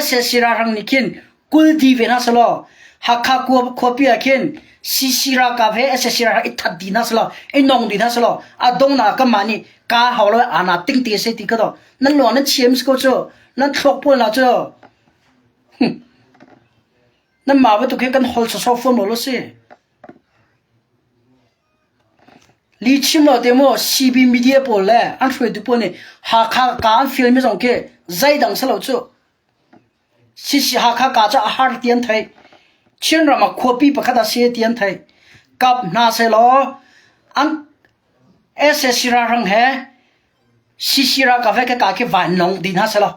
SAC ralhrang nih khin kul di ve hna sehlaw Hakha khuapi ah khin CC ralkap he SAC ralhrang i that dih hna sehlaw i nong dih hna sehlaw a donghnak ah kanmah nih ka hau lo ana ting te se ti ka do nan lawng nan chiam si ko cu nan thluak pawl na cu nan mah bantuk hi kan hol sawsawh fawn lo si li chim lo te mo CB media pawl le an hruaitu pawl nih Hakha ka an fial mi zong khi zeidang si lo cu Sisi Hakha ka cu a har ti an theih. Chinram ah khuapi pakhat a si ti an theih. Kap hna sehlaw an SAC ralhrang he CC ralkap he ka khi vanlawng dih hna sehlaw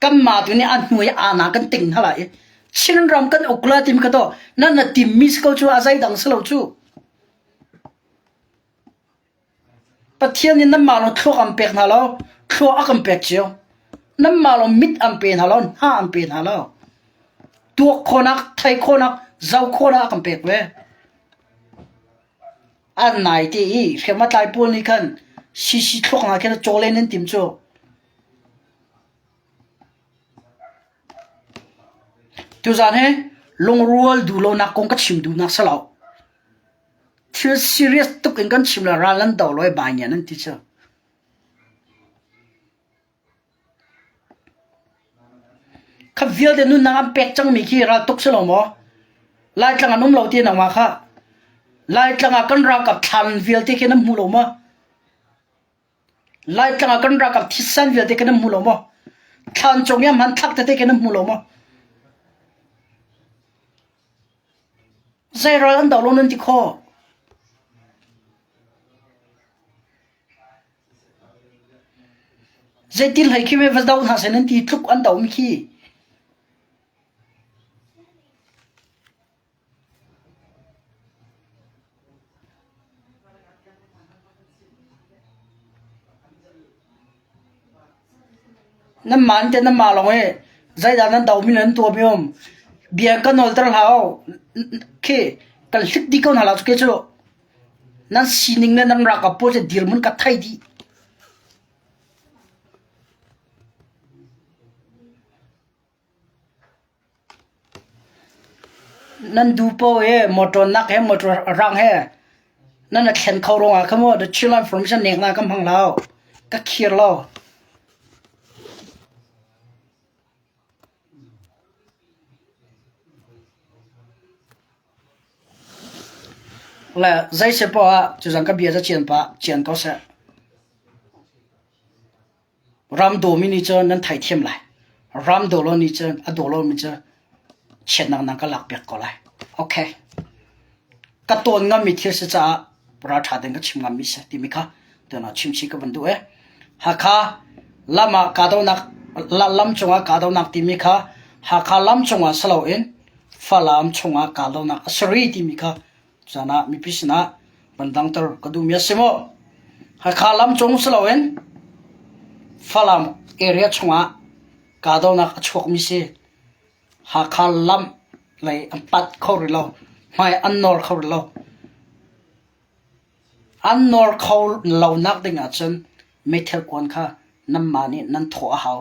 kanmah tu nih a hnu i ana kan ting hna lai i Chinram kan uk la timi kha to nan na timmi si ko cu a zeidang si lo cu. Pathian nih nanmah lawng thluak an pek hna lo, thluak a kan pek cio. Nanmah lawng mit an pe hna lo, hna an pe hna lo. Tuak khawhnak, thei khawhnak, zoh khawhnak a kan pek ve. An nai te i hriam a tlai pawl nih khan sisi thluak hna khin cawlen an tim cu. Tuzaan hi lungrual duhlonak kong ka chim duhnak si lo. Thil serious tuk in kan chim le ral an do lo i bai ngian an ti cu. Kha vialte nunnak an pek cangmi khi ral tuk si lo maw? Laitlang an um lo ti nangmah kha. Laitlang ah kan ralkap thlan vialte khi nan hmu lo maw? Laitlang ah kan ralkap thisen vialte khi nan hmu lo maw? Thlan cung i a hmanthlak tete khi nan hmu lo maw? Zei ral an do lo nan ti khawh? Zeitin hlei khi va do hna seh nan ti tluk an do mi khi. Nanmah an ti nanmah lawng i zeidah nan domi le nan tuahmi um. Bia ka nawlter hlah u. Khi kan hlik dih ko hna lo cu cu. Nan sining le nan ralkap pawl cu dirhmun ka thei dih. Nan duh paoh i motor nak he motor rang he nan i thlen kho ruangah kha maw the Chinland Information nek na ka hmang lo. Ka khir lo. Le zei si poah ah cuzang ka bia ca cian pah cian ko seh. Ram dawmi nih cun nan theithiam lai. Ram daw lo nih cun a daw lomi cu chiatnak nan ka lakpiak ko lai. Okay. Ka tawn ngammi thil si caah ralṭha tein ka chim ngammi si timi kha tuan ah chim chih ka van duh eh. Hakha lam ah kahdohnak lam cungah kahdohnak timi kha Hakha lam cungah si loin Falam chungah kahdohnak a si rih timi kha Caan ah mipi sinah van dangter ka duhmi a si maw? Hakha lam cung si loin Falam area chungah kahdohnak a chuakmi si. Hakha lam lei an panh kho rih lo. Hmai an nawr kho rih lo. An nawr kho lonak ding ahcun meithal kuan kha nanmah nih nan thawh a hau.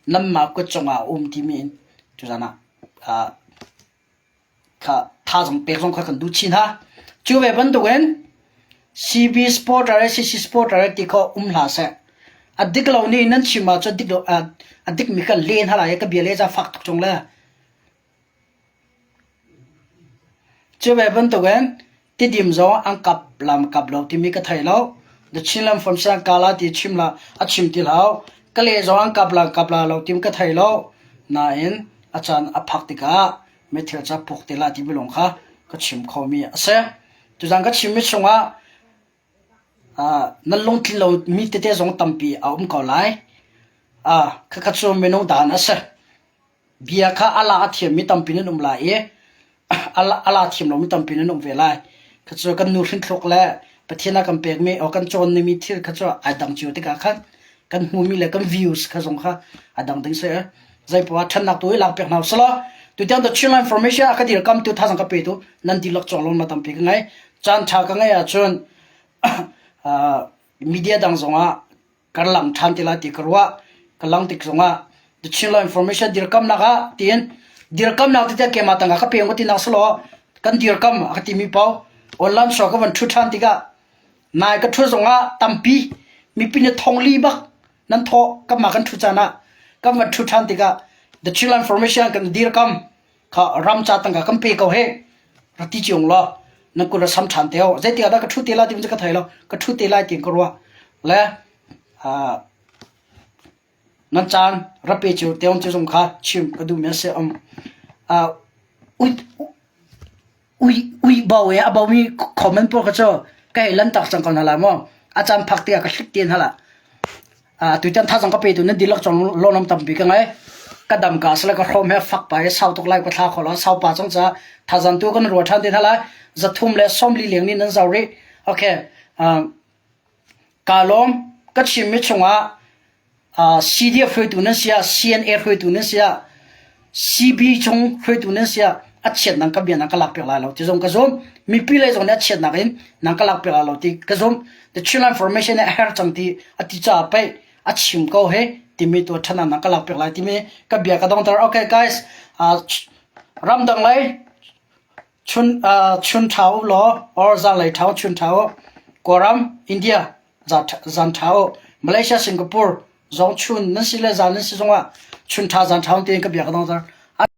Nanmah kut cungah a um timi in tuzan ah uh, Kha thazaang pek zong kha kan duh chin ha. Cu ve bantukin CB supporter le CC supporter ti kho um hlah seh. A dik lo nih nan chim ahcun dik lo a dik mi kan len hala i ka bia le ca fak tuk chung le. Cu ve bantukin Tidim zong an kap lam kap lo timi ka thei lo. The Chinland Formation kala ti chim la a chim ti hlah. Kale zong an kap la kap la lo tim ka thei lo. Nain a caan a phak tikah mithil ca puk te la ti bilong kha ka chim khomi a si. Tuzan ka chimmi chungah nan lungtlin lo mi tete zong tampi a um ko lai. Khakha cu minung dan a si. Bia kha a la a thiammi tampi nan um lai i a la thiam lomi tampi nan um ve lai. Kha cu kan nu hrinthluk le Pathian a kan pekmi o kan cawnmi thil kha cu ai dang cio tikah khan kan hmumi le kan views kha zong kha a dang ding si. Zeipoah ṭhatnak tu i lak piak hna usih Tutiang the Chinland Information a ka dirkam tu thazang ka pe tu nan dihlak cawng lawmnak tampi ka ngei. Caan ṭha ka ngei ahcun media dang zongah kan lang ṭhan ti lai ti ka ruah. Ka lang tik zongah the Chinland Information dirkamnak ah tiin dirkamnak ti tiah keimah tangka ka pe ngawt tinak selaw kan dirkam a ka timi paoh online show ka van ṭhu ṭhan tikah nai ka ṭhu zongah tampi mipi nih thongli bak nan thawh kanmah kan ṭhu caan ah kan van ṭhu ṭhan tikah the Chinland Information kan dirkam kha ram ca tangka kan pe ko he ra ti ciung law nan kut ra sam ṭhan te ho zeitik ah dah ka ṭhu te lai ti ka thei lo ka ṭhu te lai tiin ka ruah le nan caan ra pe cio te cu zong kha chim ka duhmi a si um ui ui bo e a bomi comment pawl kha cu ka hei lantak cang ko hna lai maw a caan phak tikah ka hlik te hna la tutan thazang ka petu nan dihlak cong lawm tampi ka ngai ka dam ka sala ka hrom he fak pa he sau tuk lai ka thla kho la sau pa cang ca thazang tu kan ruwa than te hna lai zathum le somli leng ni nan zau ri okay ka lawm ka chim mi chungah CDF hruaitu nan si ah CNA hruaitu nan si ah CB chung hruaitu nan si ah a chiatnak ka bia nan ka lak piak lai lo ti zong ka zum mipi lei zong nih a chiatnak in nan ka lak piak lai lo ti ka zum the Chinland Formation a her cang ti a ti caah pei a chim ko he timi tu ṭhanak nan ka lak piak lai timi ka bia ka dongter okay guys uh, ramdang lei chun uh, chun ṭha u law or zanlei ṭha chun ṭha u Kawlram India zan ṭha u. Malaysia, Singapore zong chun nan si le zan nan si zongah chun ṭha zan ṭha tein ka bia ka dongter.